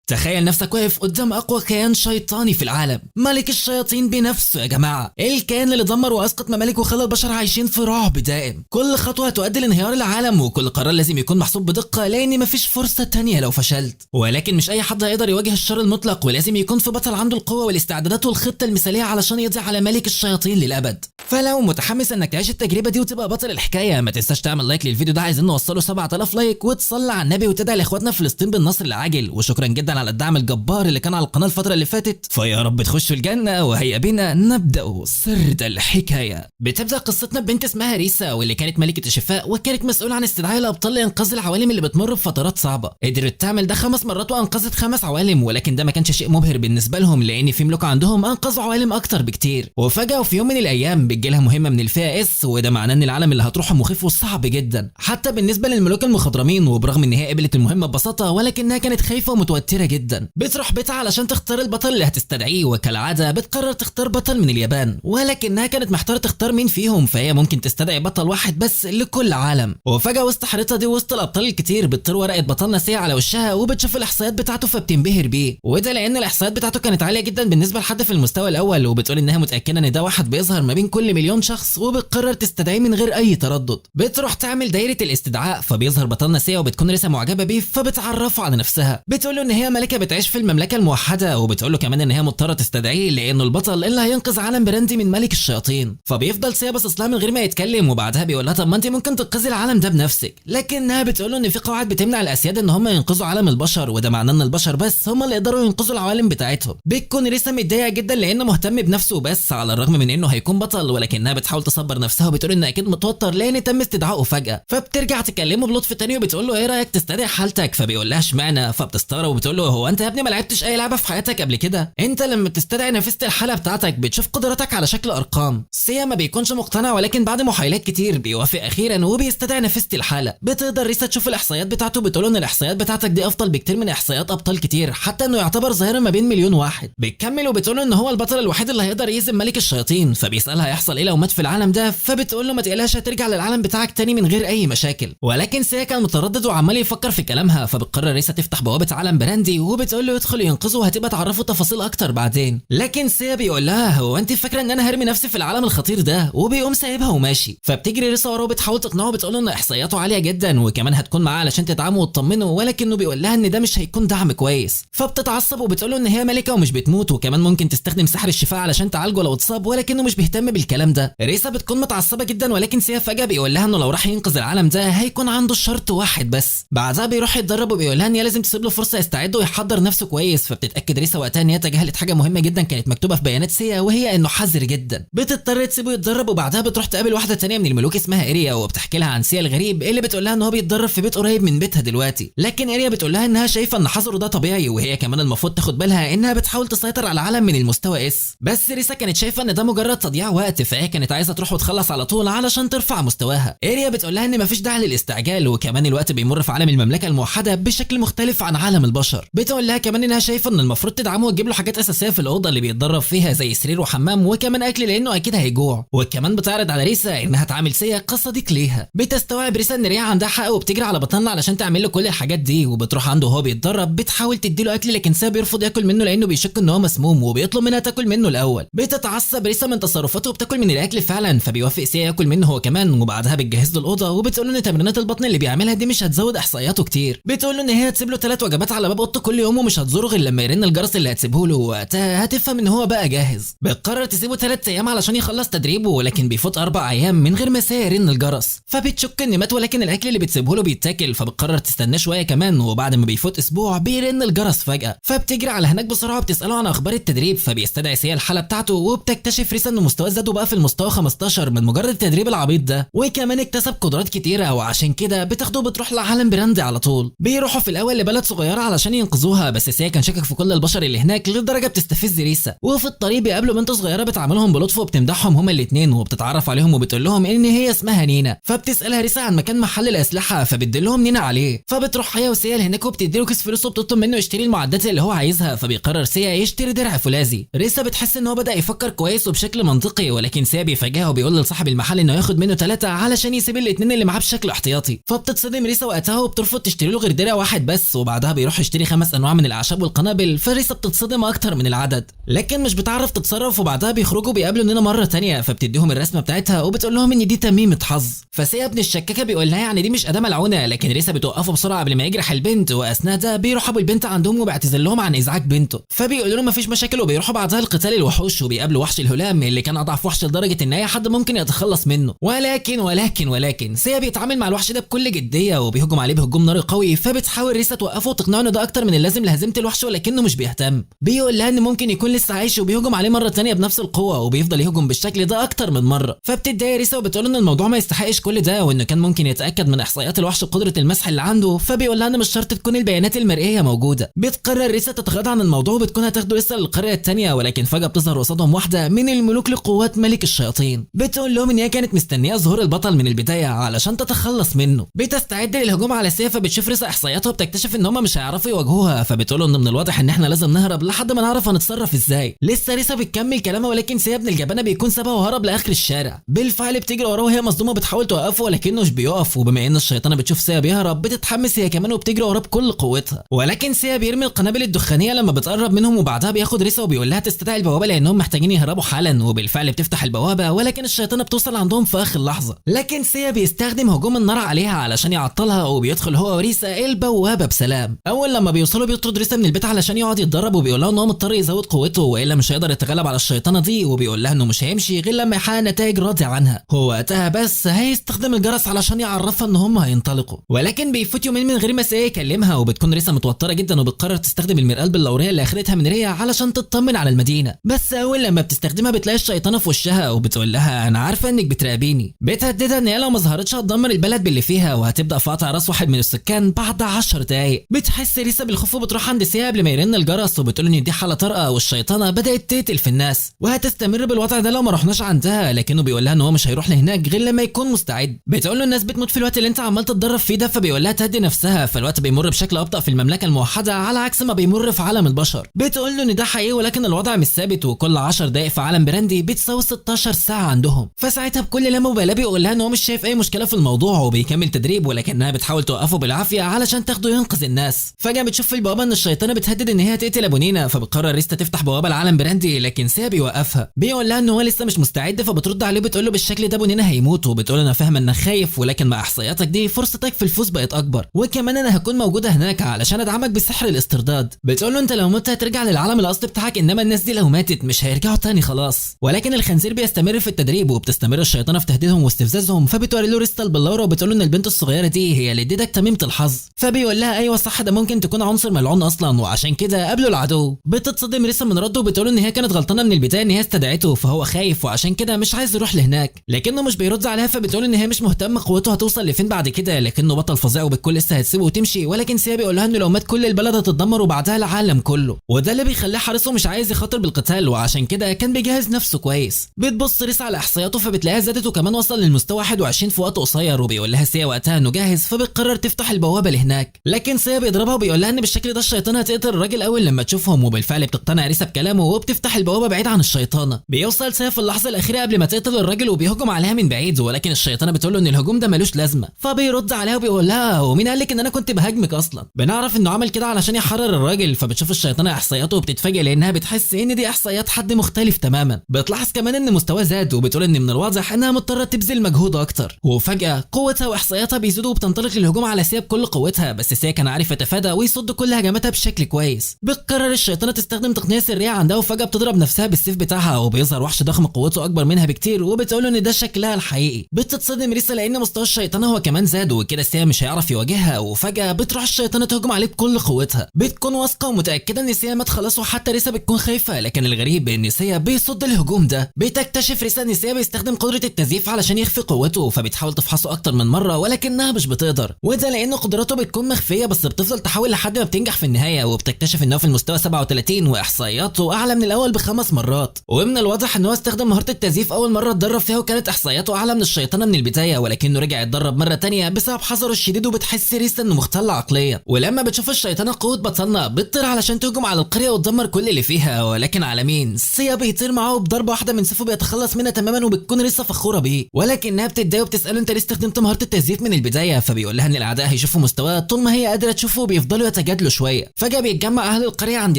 تخيل نفسك واقف قدام اقوى كيان شيطاني في العالم، ملك الشياطين بنفسه يا جماعة، الكيان اللي دمر واسقط ممالك وخلى البشر عايشين في رعب دائم. كل خطوة هتؤدي لانهيار العالم، وكل قرار لازم يكون محسوب بدقة لان مفيش فرصة تانية لو فشلت. ولكن مش اي حد هيقدر يواجه الشر المطلق، ولازم يكون في بطل عنده القوة والاستعدادات والخطه المثالية علشان يقضي على ملك الشياطين للابد. فلو متحمس انك تعيش التجربة دي وتبقى بطل الحكاية، ما تنساش تعمل like للفيديو ده، عايزين نوصله 7000 like، وتصلي على النبي وتدعي لاخواتنا في فلسطين بالنصر العاجل. وشكرا جدا على الدعم الجبار اللي كان على القناة الفترة اللي فاتت، فيا رب تخشوا الجنة. وهيا بينا نبدا سرد الحكاية. بتبدا قصتنا ببنت اسمها ريسا، واللي كانت ملكه الشفاء وكانت مسؤولة عن استدعاء الابطال لانقاذ العوالم اللي بتمر بفترات صعبة. قدرت تعمل ده 5 مرات وانقذت 5 عوالم، ولكن ده ما كانش شيء مبهر بالنسبة لهم لان في ملوك عندهم انقذوا عوالم اكتر بكتير. وفجاة وفي يوم من الايام بتجيلها مهمة من الفئة S، وده معناه ان العالم اللي هتروحه مخيف وصعب جدا حتى بالنسبة للملوك المخضرمين. وبرغم ان هي قبلت المهمة ببساطة، ولكنها كانت خايفة ومتوتره جدا. بتروح بيتها علشان تختار البطل اللي هتستدعيه، وكالعادة بتقرر تختار بطل من اليابان، ولكنها كانت محتارة تختار مين فيهم، فهي ممكن تستدعي بطل واحد بس لكل عالم. وفجاة وسط حيرتها دي وسط الابطال الكتير بتطير ورقة بطلنا سيا على وشها، وبتشوف الاحصائيات بتاعته فبتنبهر بيه، وده لان الاحصائيات بتاعته كانت عالية جدا بالنسبة لحد في المستوى الاول. وبتقول انها متاكدة ان ده واحد بيظهر ما بين كل مليون شخص، وبتقرر تستدعيه من غير اي تردد. بتروح تعمل دايرة الاستدعاء، فبيظهر بطلنا سيا، وبتكون ريسا معجبه بيه، فبتعرفه على نفسها. بتقول له ان هي ملكه بتعيش في المملكة الموحدة، وبتقول له كمان ان هي مضطرة تستدعيه لانه البطل اللي هينقذ عالم براندي من ملك الشياطين. فبيفضل سيا باصص لها من غير ما يتكلم، وبعدها بيقول لها طب ما انت ممكن تنقذي العالم ده بنفسك، لكنها بتقول له ان في قواعد بتمنع الاسياد ان هم ينقذوا عالم البشر، وده معناه ان البشر بس هم اللي يقدروا ينقذوا العوالم بتاعتهم. بتكون ريسا متضايقة جدا لانه مهتم بنفسه بس، على الرغم من انه هيكون بطل، ولكنها بتحاول تصبر نفسها وبتقول انه اكيد متوتر لان تم استدعائه فجاة. فبترجع تكلمه بلطف تاني وبتقول له ايه رايك تستدعي حالتك، فبيقول لها اشمعنى، فبتستغرب وبتقول له هو انت يا ابني ما لعبتش اي لعبه في حياتك قبل كده؟ انت لما بتستدعي نفسة الحالة بتاعتك بتشوف قدراتك على شكل ارقام. سيا ما بيكونش مقتنع، ولكن بعد محاولات كتير بيوافق اخيرا وبيستدعي نفسة الحالة. بتقدر ريسا تشوف الاحصائيات بتاعته، بتقول ان الاحصائيات بتاعتك دي افضل بكتير من احصائيات ابطال كتير، حتى انه يعتبر ظاهره ما بين مليون واحد. بتكمل وبتقول ان هو البطل الوحيد اللي هيقدر يهزم ملك الشياطين. فبيسالها هيحصل ايه لو مات في العالم ده، فبتقول له ما تقلقش هترجع للعالم بتاعك تاني من غير اي مشاكل. ولكن سيا كان متردد وعمال يفكر في كلامها، فبتقرر ريسا تفتح بوابه عالم براندي وبتقول له يدخل ينقذه وهتبقى تعرفه تفاصيل اكتر بعدين. لكن سيا بيقول لها هو انت فاكره ان انا هرمي نفسي في العالم الخطير ده، وبيقوم سايبها وماشي. فبتجري ريسا وراه وبتحاول تقنعه، بتقول له ان احصائياته عالية جدا وكمان هتكون معاه علشان تدعمه وتطمنه، ولكنه بيقول لها ان ده مش هيكون دعم كويس. فبتتعصب وبتقول له ان هي ملكه ومش بتموت، وكمان ممكن تستخدم سحر الشفاء علشان تعالجه لو اتصاب، ولكنه مش بيهتم بالكلام ده. ريسا بتكون متعصبه جدا، ولكن سيا فجاة بيقول لها انه لو راح ينقذ العالم ده هيكون عنده شرط واحد بس. بعدها بيروح يتدرب وبيقول لها ان هي لازم تسيب له فرصة يستعد ويحضر نفسه كويس. فبتتاكد ريسا وقتها ان هي تجاهلت حاجة مهمة جدا كانت مكتوبة في بيانات سيا، وهي انه حذر جدا. بتضطر تسيبه يتدرب، وبعدها بتروح تقابل واحدة تانية من الملوك اسمها اريا، وبتحكي لها عن سيا الغريب اللي بتقول لها ان هو بيتدرب في بيت قريب من بيتها دلوقتي. لكن اريا بتقول لها انها شايفه ان حذره ده طبيعي، وهي كمان المفروض تاخد بالها انها بتحاول تسيطر على العالم من المستوى S. بس ريسا كانت شايفه ان ده مجرد تضييع وقت، فهي كانت عايزه تروح وتخلص على طول علشان ترفع مستواها. اريا بتقول لها ان مفيش داعي للاستعجال، وكمان الوقت بيمر في عالم المملكة الموحدة بشكل مختلف عن عالم البشر. بتقول لها كمان انها شايفه ان المفروض تدعمه وتجيب له حاجات اساسية في الاوضة اللي بيتدرب فيها زي سرير وحمام وكمان اكل لانه اكيد هيجوع. وكمان بتعرض على ريسا انها تعامل سيا كصديق ليها. بتستوعب ريسا ان ريا عندها حق، وبتجري على بطلنا علشان تعمل له كل الحاجات دي، وبتروح عنده وهو بيتدرب بتحاول تديله اكل، لكن سيا بيرفض ياكل منه لانه بيشك ان هو مسموم، وبيطلب منها تاكل منه الاول. بتتعصب ريسا من تصرفاته وبتاكل من الاكل فعلا، فبيوافق سيا ياكل منه هو كمان. وبعدها بتجهز له الاوضة وبتقول له ان تمرينات البطن اللي بيعملها دي مش هتزود احصائياته كتير. بتقول له ان هي هتسيب له 3 وجبات على باب اوضته كل يوم، ومش هتزوره غير لما يرن الجرس اللي هتسيبه له، وقتها هتفهم ان هو بقى جاهز. بتقرر تسيبه 3 ايام علشان يخلص تدريبه، ولكن بيفوت 4 ايام من غير ما سيا يرن الجرس، فبتشك ان مات، ولكن الاكل اللي بتسيبه له بيتاكل، فبتقرر تستناه شوية كمان. وبعد ما بيفوت اسبوع بيرن الجرس فجاة، فبتجري على هناك بسرعة وبتساله عن اخبار التدريب، فبيستدعي سيا الحالة بتاعته، وبتكتشف ريسا انه مستواه زاد وبقى في المستوى 15 من مجرد التدريب العبيط ده، وكمان اكتسب قدرات كتيرة، وعشان كده بتاخده وبتروح لعالم براندي على طول. بيروحوا في الاول لبلد صغيرة علشان ينقذوها، بس سيا كان شاكك في كل البشر اللي هناك لدرجة بتستفز ريسا. وفي الطريق بيقابلوا بنت صغيرة بتعاملهم بلطف وبتمدحهم هما الاثنين، وبتتعرف عليهم وبتقول لهم ان هي اسمها نينا. فبتسالها ريسا عن مكان محل الاسلحة، فبتدلهم نينا عليه. فبتروح هي وسيا لهناك وبتديله كيس فلوس وبتطلب منه يشتري المعدات اللي هو عايزها، فبيقرر سيا يشتري درع فولاذي. ريسا بتحس ان هو بدا يفكر كويس وبشكل منطقي، ولكن سيا بيفاجئها وبيقول لصاحب المحل انه ياخد منه 3 علشان يسيب الاثنين اللي معاه بشكل احتياطي. فبتتصدم ريسا وقتها وبترفض تشتري له غير درع واحد بس، وبعدها بيروح يشتري 5 5 انواع من الاعشاب والقنابل، فريسا بتتصدم اكتر من العدد لكن مش بتعرف تتصرف. وبعدها بيخرجوا بيقابلوا نينا مرة ثانية، فبتديهم الرسمة بتاعتها وبتقول لهم ان دي تميمه حظ. فسيا ابن الشكاكه بيقول لها يعني دي مش اداه ملعونة، لكن ريسا بتوقفه بسرعة قبل ما يجرح البنت. واثناء ده بيروح ابو البنت عندهم وبيعتذر لهم عن ازعاج بنته، فبيقولوا له مفيش مشاكل. وبيروحوا بعدها لقتال الوحوش وبيقابلوا وحش الهلام اللي كان اضعف وحش لدرجة ان اي حد ممكن يتخلص منه، ولكن ولكن ولكن سيا بيتعامل مع الوحش ده بكل جدية وبيهجم عليه بهجوم ناري قوي. فبتحاول ريسا توقفه وتقنعه انه ده اكتر من اللازم لهزيمه الوحش، ولكنه مش بيهتم. بيقول لها ان ممكن يكون لسه عايش، وبيهجم عليه مرة ثانية بنفس القوة وبيفضل يهجم بالشكل ده اكتر من مرة. فبتتضايق ريسا وبتقول ان الموضوع ما يستحقش كل ده، وانه كان ممكن يتاكد من احصائيات الوحش بقدره المسح اللي عنده. فبيقول لها ان مش شرط تكون البيانات المرئية موجودة. بتقرر ريسا تتغاضى عن الموضوع وبتكون هتاخده لسه للقريه الثانية، ولكن فجاة بتظهر قصادهم واحدة من الملوك لقوات ملك الشياطين. بتقول لهم ان هي كانت مستنيه ظهور البطل من البداية علشان تتخلص منه. بتستعد للهجوم على سيا، فبتشوف ريسا احصائياتها وبتكتشف ان هم مش هيعرفوا يواجهوها، فبتقول ان من الواضح ان احنا لازم نهرب لحد ما نعرف هنتصرف ازاي. لسه ريسا بتكمل كلامها، ولكن سيا ابن الجبانه بيكون سابها وهرب لاخر الشارع. بالفعل بتجري وراه وهي مصدومة بتحاول توقفه ولكنه مش بيقف. وبما ان الشيطانه بتشوف سيا بيهرب بتتحمس هي كمان وبتجري وراه بكل قوتها، ولكن سيا بيرمي القنابل الدخانيه لما بتقرب منهم. وبعدها بياخد ريسا وبيقول لها تستدعي البوابة لانهم محتاجين يهربوا حالا. وبالفعل بتفتح البوابة، ولكن الشيطانه بتوصل عندهم في اخر لحظة، لكن سيا بيستخدم هجوم النار عليها علشان يعطلها، وبيدخل هو وريسا البوابة بسلام. اول لما بيوصلوا بيطرد ريسا من البيت علشان يقعد يتدرب، وبيقول لها ان هو مضطر يزود قوته والا مش هيقدر يتغلب على الشيطانه دي، وبيقول لها انه مش هيمشي غير لما يحقق نتائج راضي عنها. هو وقتها بس هيستخدم الجرس علشان يعرفها ان هم هينطلقوا، ولكن بيفوت يومين من غير ما سيا يكلمها، وبتكون ريسا متوترة جدا وبتقرر تستخدم المرآة البلوريه اللي اخدتها من ريا علشان تطمن على المدينة. بس اول لما بتستخدمها بتلاقي الشيطانه في وشها وبتقول لها انا عارفه انك بتراقبيني. بتهددها ان هي لو ما ظهرتش هتدمر البلد باللي فيها وهتبدا في قطع راس واحد من السكان بعد 10 دقايق. بتحس ريسا بالخوف وبتروح عند سيا قبل ما يرن الجرس وبتقول ان دي حاله طارئة والشيطانه بدات تقتل في الناس وهتستمر بالوضع ده لو ما رحناش عندها، لكنه بيقول لها ان هو مش هيروح لهناك غير لما يكون مستعد. بتقول له الناس بتموت في الوقت اللي انت عمال تتدرب فيه ده، فبيقول لها تهدي نفسها، فالوقت بيمر بشكل ابطا في المملكة الموحدة على عكس ما بيمر في عالم البشر. بتقول له ان ده حقيقي ولكن الوضع مش ثابت، وكل 10 دقائق في عالم براندي بتساوي 16 ساعة عندهم. فساعتها بكل لا مبالاة بيقول لها ان هو مش شايف اي مشكلة في الموضوع وبيكمل تدريب، ولكنها بتحاول توقفه بالعافية علشان تاخده ينقذ الناس. فجاة بتشوف في البوابة ان الشيطانه بتهدد ان هي هتقتل ابو نينا، فبتقرر ريستا تفتح بوابه لعالم براندي، لكن سيا بيوقفها بيقول لها ان هو لسه مش مستعد. فبترد عليه بتقول له بالشكل ده ابو نينا هيموت، وبتقول انا فاهمه انك خايف ولكن مع احصائياتك دي فرصتك في الفوز بقت اكبر، وكمان انا هكون موجودة هناك علشان ادعمك بسحر الاسترداد. بتقول له انت لو مت هترجع للعالم الاصلي بتاعك، انما الناس دي لو ماتت مش هيرجعوا تاني خلاص. ولكن الخنزير بيستمر في التدريب وبتستمر الشيطانه في تهديدهم واستفزازهم. فبتوري له ريستا البلوره وبتقول له ان البنت الصغيرة دي هي اللي اديتك تميمه الحظ، فبيقول لها ايوه صح ده ممكن تكون عنصر ملعون اصلا وعشان كده قابله العدو. بتتصدم ريسا من رده وبتقول ان هي كانت غلطانة من البداية ان هي استدعته، فهو خايف وعشان كده مش عايز يروح لهناك، لكنه مش بيرد عليها. فبتقول ان هي مش مهتمة قوته هتوصل لفين بعد كده، لكنه بطل فظيع وبتكون لسه هتسيبه وتمشي. ولكن سيا بيقول لها انه لو مات كل البلد هتتدمر وبعدها العالم كله، وده اللي بيخليه حارسه مش عايز يخاطر بالقتال وعشان كده كان بيجهز نفسه كويس. بتبص ريسا على احصائياته فبتلاقيها زادت وكمان وصل للمستوى 21 في وقت قصير، وبيقول لها سيا وقتها انه جاهز، فبتقرر تفتح البوابة لهناك. لكن سيا بيضربها وبيقول لها ان بالشكل ده الشيطانه هتقتل الراجل اول لما تشوفهم، وبالفعل بتقتنع ريسا بكلامه وبتفتح البوابة بعيد عن الشيطانه. بيوصل سيا في اللحظة الاخيرة قبل ما تقتل الراجل وبيهجم عليها من بعيد، ولكن الشيطانه بتقول له ان الهجوم ده ملوش لازمه، فبيرد عليها وبيقول لها ومين قال لك ان انا كنت بهاجمك اصلا؟ بنعرف انه عمل كده علشان يحرر الراجل. فبتشوف الشيطانه احصائياته وبتتفاجئ لانها بتحس ان دي احصائيات حد مختلف تماما. بتلاحظ كمان ان مستواه زاد وبتقول ان من الواضح انها مضطرة تبذل مجهود اكتر. وفجاة قوتها واحصائياتها بيزيدوا وبتنطلق للهجوم على سيا بكل قوتها، بس سيا كان عارف يتفادى ويصد كل هجماتها بشكل كويس. بتقرر الشيطانه تستخدم تقنية سرية عندها، وفجاة بتضرب نفسها بالسيف بتاعها وبيظهر وحش ضخم قوته اكبر منها بكتير، وبتقول ان ده شكلها الحقيقي. بتتصدم ريسا لان مستوى الشيطانه هو كمان زاد وكده سيا مش هيعرف يواجهها. وفجاة بتروح الشيطانه تهجم عليه بكل قوتها، بتكون واثقة ومتاكده ان سيا مات خلاص، وحتى ريسا بتكون خايفة، لكن الغريب ان سيا بيصد الهجوم ده. بتكتشف ريسا ان سيا بيستخدم قدره التزييف علشان يخفي قوته، فبتحاول تفحصه اكتر من مرة ولكنها مش بتقدر، وده لان قدراته بتكون مخفية، بس بتفضل تحاول لحد ما بتنجح في النهاية. وبتكتشف انه في المستوى 37 واحصائياته اعلى من الاول ب5 مرات، ومن الواضح ان هو استخدم مهارة التزييف اول مرة اتدرب فيها وكانت احصائياته اعلى من الشيطانه من البداية، ولكنه رجع يتدرب مرة ثانية بسبب حذره الشديد. وبتحس ريسا انه مختل عقليا، ولما بتشوف الشيطانه قوة بطلنا بتطير علشان تهجم على القرية وتدمر كل اللي فيها، ولكن على مين؟ سيا بيطير معاه بضربه واحدة من سيفه بيتخلص منها تماما، وبتكون ريسا فخورة بيه، ولكنها بتتضايق وبتساله انت ليه استخدمت مهارة التزييف من البداية؟ فبيقول لها ان الاعداء هيشوفوا مستواه طول ما هي قادرة تشوفه وبيفضلوا يتجنبوه جادله شوية. فجاة بيتجمع اهل القرية عند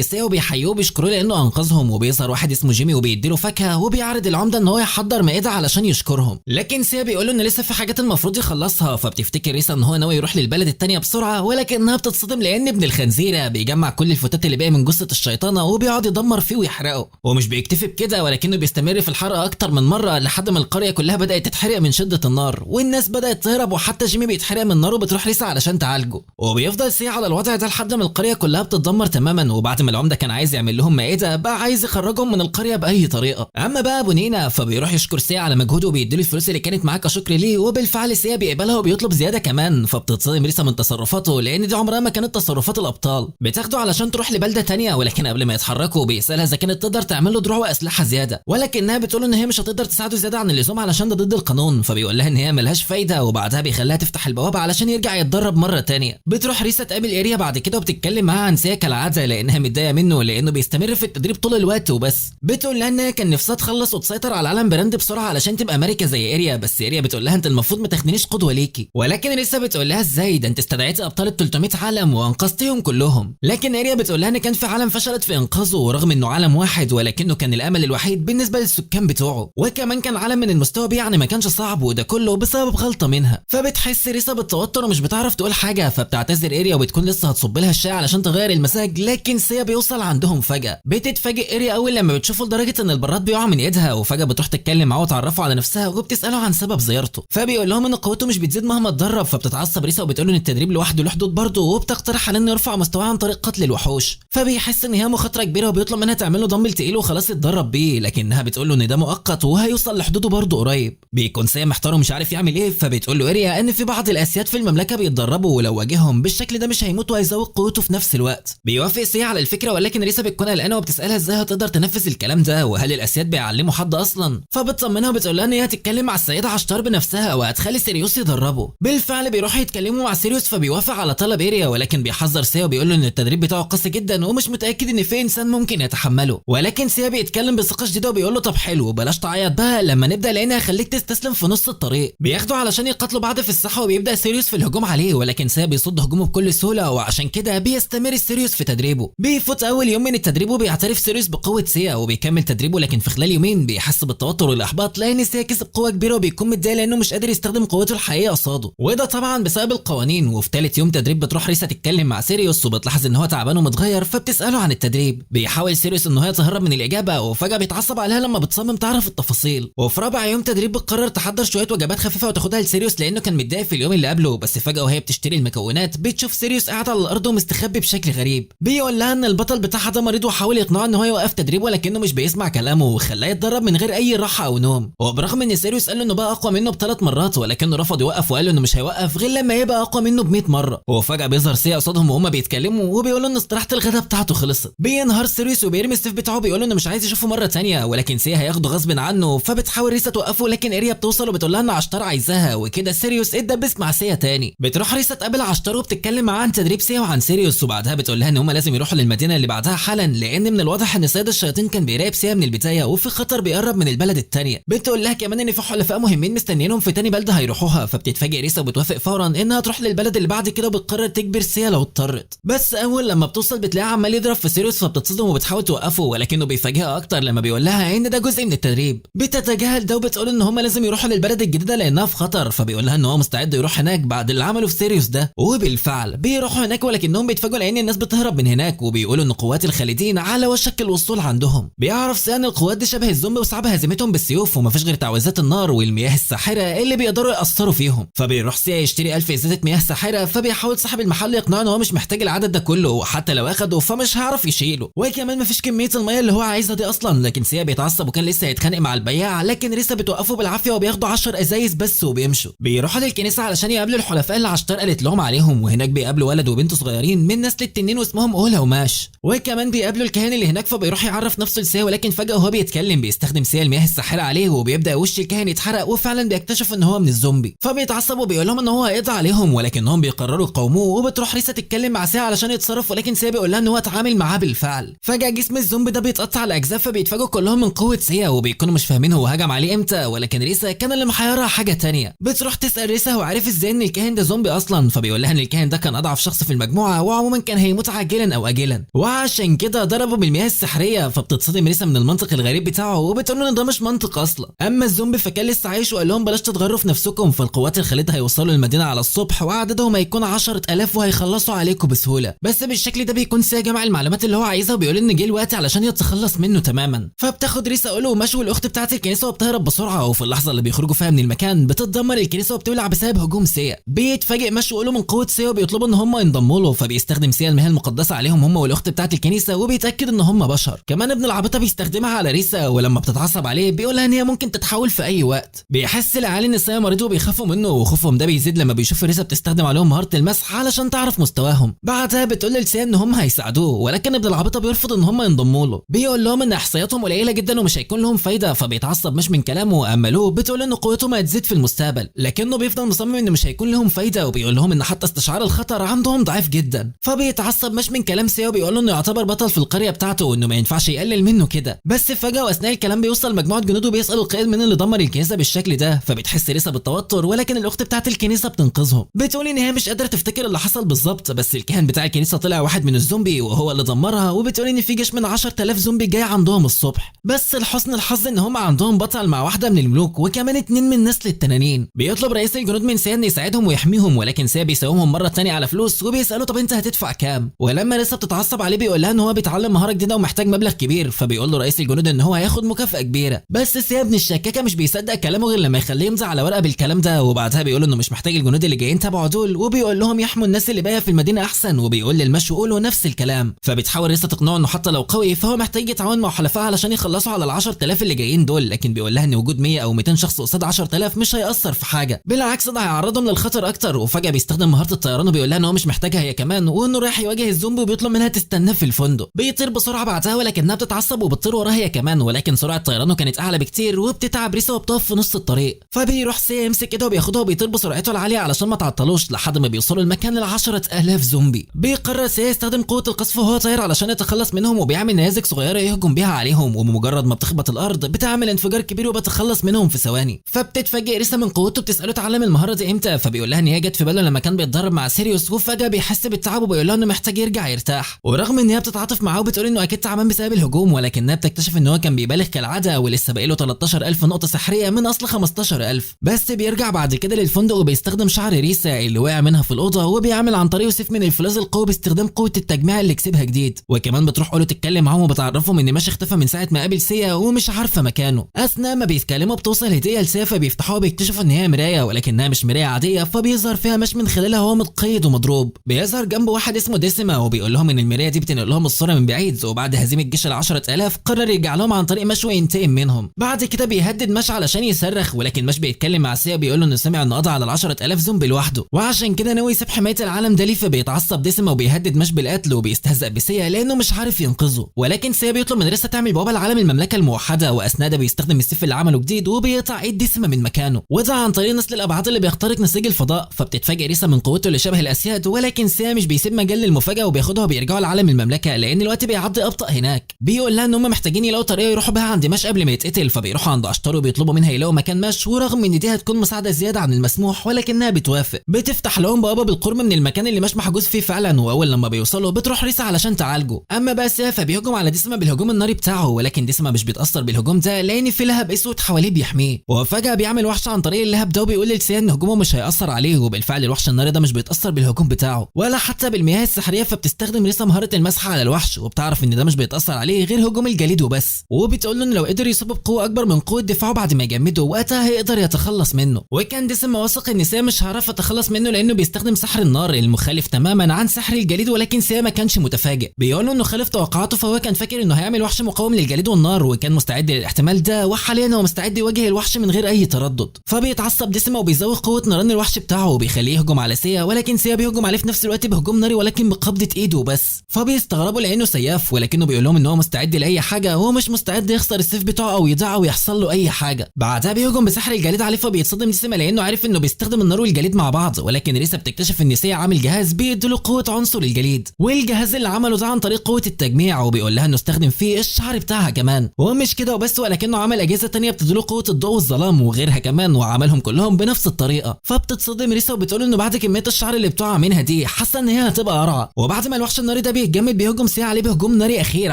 سيا وبيحيوه وبيشكروه لانه انقذهم، وبيظهر واحد اسمه جيمي وبيديله فاكهة وبيعرض العمدة ان هو يحضر مائدة علشان يشكرهم، لكن سيا بيقول له ان لسه في حاجات المفروض يخلصها. فبتفتكر ريسا ان هو ناوي يروح للبلد الثانية بسرعة، ولكنها بتتصدم لان ابن الخنزيره بيجمع كل الفتات اللي باقي من جثة الشيطانه وبيقعد يدمر فيه ويحرقه، ومش بيكتفي بكده ولكنه بيستمر في الحرق اكتر من مرة لحد ما القرية كلها بدات تتحرق من شده النار والناس بدات تهرب، وحتى جيمي بيتحرق من النار وبتروح ريسا علشان تعالجه. وبيفضل سيا على الوضع ده لحد ما القرية كلها بتتدمر تماما، وبعد ما العمدة كان عايز يعمل لهم مائدة بقى عايز يخرجهم من القرية باي طريقه. اما بقى ابو نينا فبيروح يشكر سيا على مجهوده وبيديله الفلوس اللي كانت معاه كشكر ليه، وبالفعل سيا بيقبلها وبيطلب زيادة كمان. فبتتصدم ريسا من تصرفاته لان دي عمرها ما كانت تصرفات الابطال. بتاخده علشان تروح لبلده تانية، ولكن قبل ما يتحركوا بيسالها اذا كانت تقدر تعمل له دروع واسلحه زيادة، ولكنها بتقول ان هي مش هتقدر تساعده زيادة عن اللزوم علشان ده ضد القانون. فبيقول لها ان هي ملهاش فايده، وبعدها بيخليها تفتح البوابة علشان يرجع يتدرب مرة تانية. بتروح ريسا تقابل اريا بعد كده وبتتكلم معاها عن سيا كالعادة لانها متضايقة منه لانه بيستمر في التدريب طول الوقت وبس. بتقول لها انها كان نفسها تخلص وتسيطر على عالم براند بسرعة علشان تبقى ملكه زي اريا، بس اريا بتقول لها انت المفروض ما تاخدنيش قدوة ليكي، ولكن ريسا بتقول لها ازاي ده انت استدعيتي ابطال 300 عالم وانقذتيهم كلهم. لكن اريا بتقول لها ان كان في عالم فشلت في انقاذه ورغم انه عالم واحد ولكنه كان الامل الوحيد بالنسبة للسكان بتوعه، وكمان كان عالم من المستوى B يعني ما كانش صعب، وده كله بسبب غلطه منها. فبتحس ريسا بالتوتر ومش بتعرف تقول حاجة، فبتعتذر اريا وبتكون لسه هتصب لها الشاي علشان تغير المزاج، لكن سيا بيوصل عندهم فجاة. بتتفاجئ اريا اول لما بتشوفه لدرجة ان البراد بيقع من ايدها، وفجاة بتروح تتكلم معاه وتعرفه على نفسها وبتساله عن سبب زيارته، فبيقول لهم ان قوته مش بتزيد مهما اتدرب. فبتتعصب ريسا وبتقول له ان التدريب لوحده له حدود برضه، وبتقترح عليه انه يرفع مستواه عن طريق قتل الوحوش. فبيحس ان هي مخاطره كبيرة وبيطلب منها تعمل له دمبل تقيل وخلاص يتدرب بيه، لكنها بتقول له ان ده مؤقت وهيوصل لحدوده برضه قريب. بيكون سيا محتار ومش عارف يعمل ايه، فبتقول له اريا ان في بعض الاسياد في المملكة بيتدربوا ولو واجههم بالشكل ده مش هيموت وهيزود قوته في نفس الوقت. بيوافق سيا على الفكرة، ولكن ريسا بتكون قلقانة وبتسالها ازاي هتقدر تنفذ الكلام ده وهل الاسياد بيعلموا حد اصلا. فبتطمنها وبتقول لها ان هي هتتكلم مع السيدة عشتار بنفسها وهتخلي سيريوس يدربه. بالفعل بيروحوا يتكلموا مع سيريوس فبيوافق على طلب اريا، ولكن بيحذر سيا وبيقول له ان التدريب بتاعه قاسي جدا ومش متاكد ان في انسان ممكن يتحمله. ولكن سيا بيتكلم بثقة شديدة وبيقول له طب حلو بلاش تعيط بقى لما نبدا لان هخليك تستسلم في نص الطريق. بياخده علشان يقاتلوا بعض في الساحة وبيبدا سيريوس في الهجوم عليه، ولكن سيا بيصد هجومه بكل سهولة، وعشان كده بيستمر سيريوس في تدريبه. بيفوت اول يوم من التدريب وبيعترف سيريوس بقوة سيا وبيكمل تدريبه، لكن في خلال يومين بيحس بالتوتر والاحباط لان سيا كسب قوة كبيرة وبيكون متضايق لانه مش قادر يستخدم قوته الحقيقية قصاده، وده طبعا بسبب القوانين. وفي ثالث يوم تدريب بتروح ريسا تتكلم مع سيريوس وبتلاحظ ان هو تعبان ومتغير، فبتساله عن التدريب. بيحاول سيريوس ان هو يتهرب من الاجابة، وفجاة بيتعصب عليها لما بتصمم تعرف التفاصيل. وفي رابع يوم تدريب بتقرر تحضر شوية وجبات خفيفة وتاخدها لسيريوس لانه كان متضايق في اليوم اللي قبله، بس فجاة وهي بتشتري المكونات بتشوف سيريوس قاعد على الارض ومستخبي بشكل غريب. بيقول لها ان البطل بتاعها ده مريض وحاول يقنعه ان هو يوقف تدريب ولكنه مش بيسمع كلامه وخلاه يتدرب من غير اي راحة او نوم. وبرغم ان سيريوس قال له انه بقى اقوى منه ب3 مرات ولكنه رفض يوقف وقال له انه مش هيوقف غير لما يبقى اقوى منه ب100 مرة. وفجاة بيظهر سيا قصادهم وهما بيتكلموا وبيقول له ان استراحة الغداء بتاعته خلصت. بينهار سيريوس وبيرمي السيف بتاعه بيقول له انه مش عايز يشوفه مرة ثانية، ولكن سيا هياخده غصب عنه. فبتحاول ريسا توقفه لكن اريا بتوصل وبتقول لها ان عشتار عايزاها، وكده سيريوس اتدبس مع سيا تاني. بتروح ريسا تقابل عشتار وبتتكلم معاه عن تدريب سيا وعن سيريوس، وبعدها بتقول لها ان هما لازم يروحوا للمدينة اللي بعدها حالا لان من الواضح ان سيد الشياطين كان بيراقب سيا من البداية وفي خطر بيقرب من البلد الثانية. بتقول لها كمان ان في حلفاء مهمين مستنيينهم في تاني بلده هيروحوها، فبتتفاجئ ريسا وبتوافق فورا انها تروح للبلد اللي بعد كده وبتقرر تجبر سيا لو اضطرت. بس اول لما بتوصل بتلاقيها عمال يضرب في سيريوس فبتتصدم وبتحاول توقفه، ولكنه بيفاجئها اكتر لما بيقول لها ان ده جزء من التدريب. بتتجاهل ده وبتقول ان هما لازم يروحوا للبلد الجديدة لانها في خطر، فبيقول لها ان هو مستعد يروح هناك بعد اللي عمله في سيريوس ده. وبالفعل بيروحوا هناك ولكنهم بيتفاجئوا لان الناس بتهرب من هناك وبيقولوا ان قوات الخالدين على وشك الوصول عندهم. بيعرف سيا ان القوات دي شبه الزومبي وصعب هزيمتهم بالسيوف ومفيش غير تعويذات النار والمياه الساحرة اللي بيقدروا يأثروا فيهم. فبيروح سيا يشتري 1000 ازازة مياه ساحرة، فبيحاول صاحب المحل يقنعه ان هو مش محتاج العدد ده كله وحتى لو اخده فمش هيعرف يشيله، وكمان مفيش كمية المياه اللي هو عايزها دي اصلا. لكن سيا بيتعصب وكان لسه هيتخانق مع البياع، لكن ريسا بتوقفه بالعافية وبياخدوا 10 ازايز بس وبيمشوا. بيروحوا للكنيسة علشان يقابلوا الحلفاء اللي عشتار قالت لهم عليهم، وهناك بيقابلوا ولد وبنت صغيرين من نسل التنين واسمهم اولا وماش، وكمان بيقابلوا الكاهن اللي هناك. فبيروح يعرف نفسه لسيا، ولكن فجاة وهو بيتكلم بيستخدم سيا المياه الساحرة عليه وبيبدا وش الكاهن يتحرق، وفعلا بيكتشف ان هو من الزومبي. فبيتعصب وبيقول لهم ان هو هيقضي عليهم، ولكنهم بيقرروا يقاوموه. وبتروح ريسا تتكلم مع سيا علشان يتصرف، ولكن سيا بيقول لها ان هو اتعامل معاه بالفعل. فجاة جسم الزومبي ده بيتقطع لاجزاء، فبيتفاجئوا كلهم من قوة سيا وبيكونوا مش فاهمين هو هجم عليه امتى. ولكن ريسا كان اللي محيرها حاجة تانية. بتروح تسال ريسا هو عارف ازاي ان الكاهن ده زومبي اصلا، فبيقول لها ان الكاهن ده كان اضعف شخص في المجموعة المجموعة، وعموما كان هيموت عاجلا او اجلا، وعشان كده ضربه بالمياه السحريه. فبتتصدم ريسا من المنطق الغريب بتاعه وبتقول له ان ده مش منطق اصلا. اما الزومبي فكان لسه عايش وقال لهم بلاش تتغروا في نفسكم، فالقوات الخليدة هيوصلوا للمدينة على الصبح وعددهم هيكون 10,000 وهيخلصوا عليكم بسهولة. بس بالشكل ده بيكون سيا جمع المعلومات اللي هو عايزها وبيقول ان جه الوقت علشان يتخلص منه تماما. فبتاخد ريسا اولو ومشو الاخت بتاعه الكنيسة وبتهرب بسرعة، وفي اللحظة اللي بيخرجوا فيها من المكان بتتدمر الكنيسة وبتولع بسبب هجوم سيا. بيتفاجئ مشو اولو من قوة سيا وبيطلبوا ان هم ينضموا له، فبيستخدم سيا المياه المقدسة عليهم هم والاخت بتاعه الكنيسة وبيتاكد ان هم بشر. كمان ابن العبيطه بيستخدمها على ريسا، ولما بتتعصب عليه بيقولها ان هي ممكن تتحول في اي وقت. بيحس العيال ان سيا مريض وبيخافوا منه، وخوفهم ده بيزيد لما بيشوفوا ريسا بتستخدم عليهم مهارة المسح علشان تعرف مستواهم. بعدها بتقول لسيا ان هم هيساعدوه، ولكن ابن العبيطه بيرفض ان هم ينضموا له، بيقول لهم ان احصائياتهم قليله جدا ومش هيكون لهم فايده. فبيتعصب مش من كلامه. اما لو بتقول ان قوتهم هتزيد في المستقبل، لكنه بيفضل مصمم ان مش هيكون لهم فايده، وبيقول لهم ان حتى استشعار الخطر عندهم ضعيف جدا. فبيتعصب مش من كلام سيا وبيقول له انه يعتبر بطل في القرية بتاعته وانه ما ينفعش يقلل منه كده. بس فجاة واثناء الكلام بيوصل مجموعة جنود وبيسالوا القائد مين اللي دمر الكنيسة بالشكل ده. فبتحس ريسا بالتوتر، ولكن الاخت بتاعت الكنيسة بتنقذهم، بتقول ان هي مش قادرة تفتكر اللي حصل بالظبط، بس الكاهن بتاع الكنيسة طلع واحد من الزومبي وهو اللي دمرها، وبتقول ان في جيش من 10,000 زومبي جاي عندهم الصبح. بس لحسن الحظ ان هم عندهم بطل مع واحدة من الملوك وكمان 2 من نسل التنانين. بيطلب رئيس الجنود من سيا ان يساعدهم ويحميهم، ولكن سيا بيساومهم مرة ثانية على فلوس وبيساله طب انت هتدفع كام؟ ولما ريسا بتتعصب عليه بيقول لها ان هو بيتعلم مهارة جديدة ومحتاج مبلغ كبير، فبيقول له رئيس الجنود ان هو هياخد مكافاة كبيرة. بس سيا ابن الشكاكه مش بيصدق كلامه غير لما يخليه يمضي على ورقة بالكلام ده، وبعدها بيقول انه مش محتاج الجنود اللي جايين تبعه دول، وبيقول لهم يحموا الناس اللي باقية في المدينة احسن، وبيقول للمشو قوله نفس الكلام. فبتحاول ريسا تقنعه انه حتى لو قوي فهو محتاج يتعاون مع حلفائه علشان يخلصوا على ال 10,000 اللي جايين دول، لكن بيقول لها ان وجود 100 او 200 شخص قصاد 10,000 مش هيأثر في حاجة، بالعكس ده هيعرضهم للخطر اكتر. وفجاة بيستخدم مهارة الطيران وبيقول لها ان هو مش محتاجها هي كمان، وانه رايح يواجه الزومبي وبيطلب منها تستناه في الفندق. بيطير بسرعة بعدها ولكنها بتتعصب وبتطير وراها هي كمان، ولكن سرعة طيرانه كانت اعلى بكتير وبتتعب ريسا وبتقف في نص الطريق. فبيروح سيا يمسك ايدها وبياخدها وبيطير بسرعته العالية علشان ما تعطلوش لحد ما بيوصلوا المكان ال 10,000 زومبي. بيقرر سيا يستخدم قوة القصف وهو طاير علشان يتخلص منهم، وبيعمل نيازك صغيرة يهجم بيها عليهم، وبمجرد ما بتخبط الارض بتعمل انفجار كبير وبتخلص منهم في ثواني. فبتتفاجئ ريسا من قوته، بتساله اتعلم المهارة دي امتى؟ فبيقول لها ان هي جت في باله لما كان بيتدرب مع سيريوس. وفجاة بيحس بالتعب وبيقول لها انه محتاج يرجع يرتاح، ورغم ان هي بتتعاطف معاه وبتقول انه اكيد تعبان بسبب الهجوم، ولكنها بتكتشف ان هو كان بيبالغ كالعادة ولسه باقي له 13,000 نقطة سحريه من اصل 15,000. بس بيرجع بعد كده للفندق وبيستخدم شعر ريسا اللي وقع منها في الاوضة، وبيعمل عن طريقه سيف من الفولاذ القوي باستخدام قوة التجميع اللي كسبها جديد. وكمان بتروح اولو تتكلم معاهم وبتعرفهم ان ماشي اختفى من ساعة ما قابل سيا ومش عارفه مكانه. اثناء ما بيتكلموا بتوصل هديه لسيا، فبيفتحوها بيكتشفوا ان هي مراية، ولكنها مش مراية عادية، فبيظهر فيها ماش من خلالها وهو متقيد ومضروب. بيظهر جنبه واحد اسمه ديسيما وبيقول لهم ان المراية دي بتنقل لهم الصورة من بعيد، وبعد هزيمة جيش ال 10,000 قرر يرجع لهم عن طريق ماش وينتقم منهم. بعد كده بيهدد ماش علشان يصرخ، ولكن ماش بيتكلم مع سيا بيقول له انه سمع انه قضى على ال 10,000 زومبي لوحده، وعشان كده ناوي يسيب حماية العالم ده ليه. فبيتعصب ديسيما وبيهدد ماش بالقتل وبيستهزأ بسيا لانه مش عارف ينقذه، ولكن سيا بيطلب من ريسا تعمل بوابه لعالم المملكة الموحدة، واثناء ده بيستخدم السيف اللي عمله جديد وبيقطع ايد ديسيما من مكانه، وده عن طريق نسل الابعاد اللي بيخترق نسيج الفضاء. فبتتفاجئ ريسا من قوته اللي شبه الاسياد، ولكن سيا مش بيسيب مجال للمفاجاه وبياخدها وبيرجعوا لعالم المملكة لان الوقت بيعدي ابطا هناك. بيقول لها ان هم محتاجين يلاقوا طريقه يروحوا بها عند ماش قبل ما يتقتل، فبيروحوا عند اشتار وبيطلبوا منها يلاقوا مكان ماش، ورغم ان دي هتكون مساعدة زيادة عن المسموح ولكنها بتوافق. بتفتح لهم بوابه بالقرب من المكان اللي ماش محجوز فيه فعلا، واول لما بيوصلوا بتروح ريسا علشان تعالجه. اما بقى سيا فبيهجم على ديسما بالهجوم الناري بتاعه، ولكن ديسما مش بيتاثر بالهجوم ده لان في لهب اسود حواليه بيحميه. وفجاة بيعمل وحش عن طريق اللهب ده وبيقول لسيا ان هجومه مش هيأثر عليه، وبالفعل الوحش الناري ده مش بيتاثر بالهجوم بتاعه ولا حتى بالمياه السحريه. فبتستخدم ريسا مهارة المسح على الوحش وبتعرف ان ده مش بيتاثر عليه غير هجوم الجليد وبس، وبتقول له ان لو قدر يصيبه بقوة اكبر من قوة دفاعه بعد ما يجمده وقتها هيقدر يتخلص منه. وكان ديسما واثق ان سيا مش هيعرف يتخلص منه لانه بيستخدم سحر النار المخالف تماما عن سحر الجليد، ولكن سيا ما كانش متفاجئ. بيقول له انه خالف توقعاته، فهو كان فاكر انه هيعمل وحش مقاوم للجليد والنار وكان مستعد للاحتمال ده، وحاليا هو مستعد يواجه الوحش من غير اي تردد. فبيتعصب ديسما وبيزود قوة نيران الوحش بتاعه وبيخليه يهجم على سيا، ولكن سيا بيهجم عليه في نفس الوقت بهجوم ناري ولكن بقبضه ايده بس. فبيستغربوا لانه سياف، ولكنه بيقول لهم ان هو مستعد لاي حاجة وهو مش مستعد يخسر السيف بتاعه او يضيعه او يحصل له اي حاجة. بعدها بيهجم بسحر الجليد عليه، فبيتصدم ديسما لانه عارف انه بيستخدم النار والجليد مع بعض، ولكن ريسا بتكتشف ان سيا عامل جهاز بيديله قوة عنصر الجليد، والجهاز اللي عمله ده عن طريق قوة التجميع، وبيقول لها انه استخدم فيه الشعر بتاعها كمان. ومش كده وبس، ولكنه عمل اجهزة ثانية بتديله قوة الضوء والظلام وغيرها كمان، وعملهم كلهم بنفس الطريقة. فبتتصدم ريسا وبتقول انه بعد كمية الشعر اللي بتقع منها دي حس حاسه ان هي هتبقى قرعه. وبعد ما الوحش الناري ده بيتجمد بيهجم سيا عليه بهجوم ناري اخير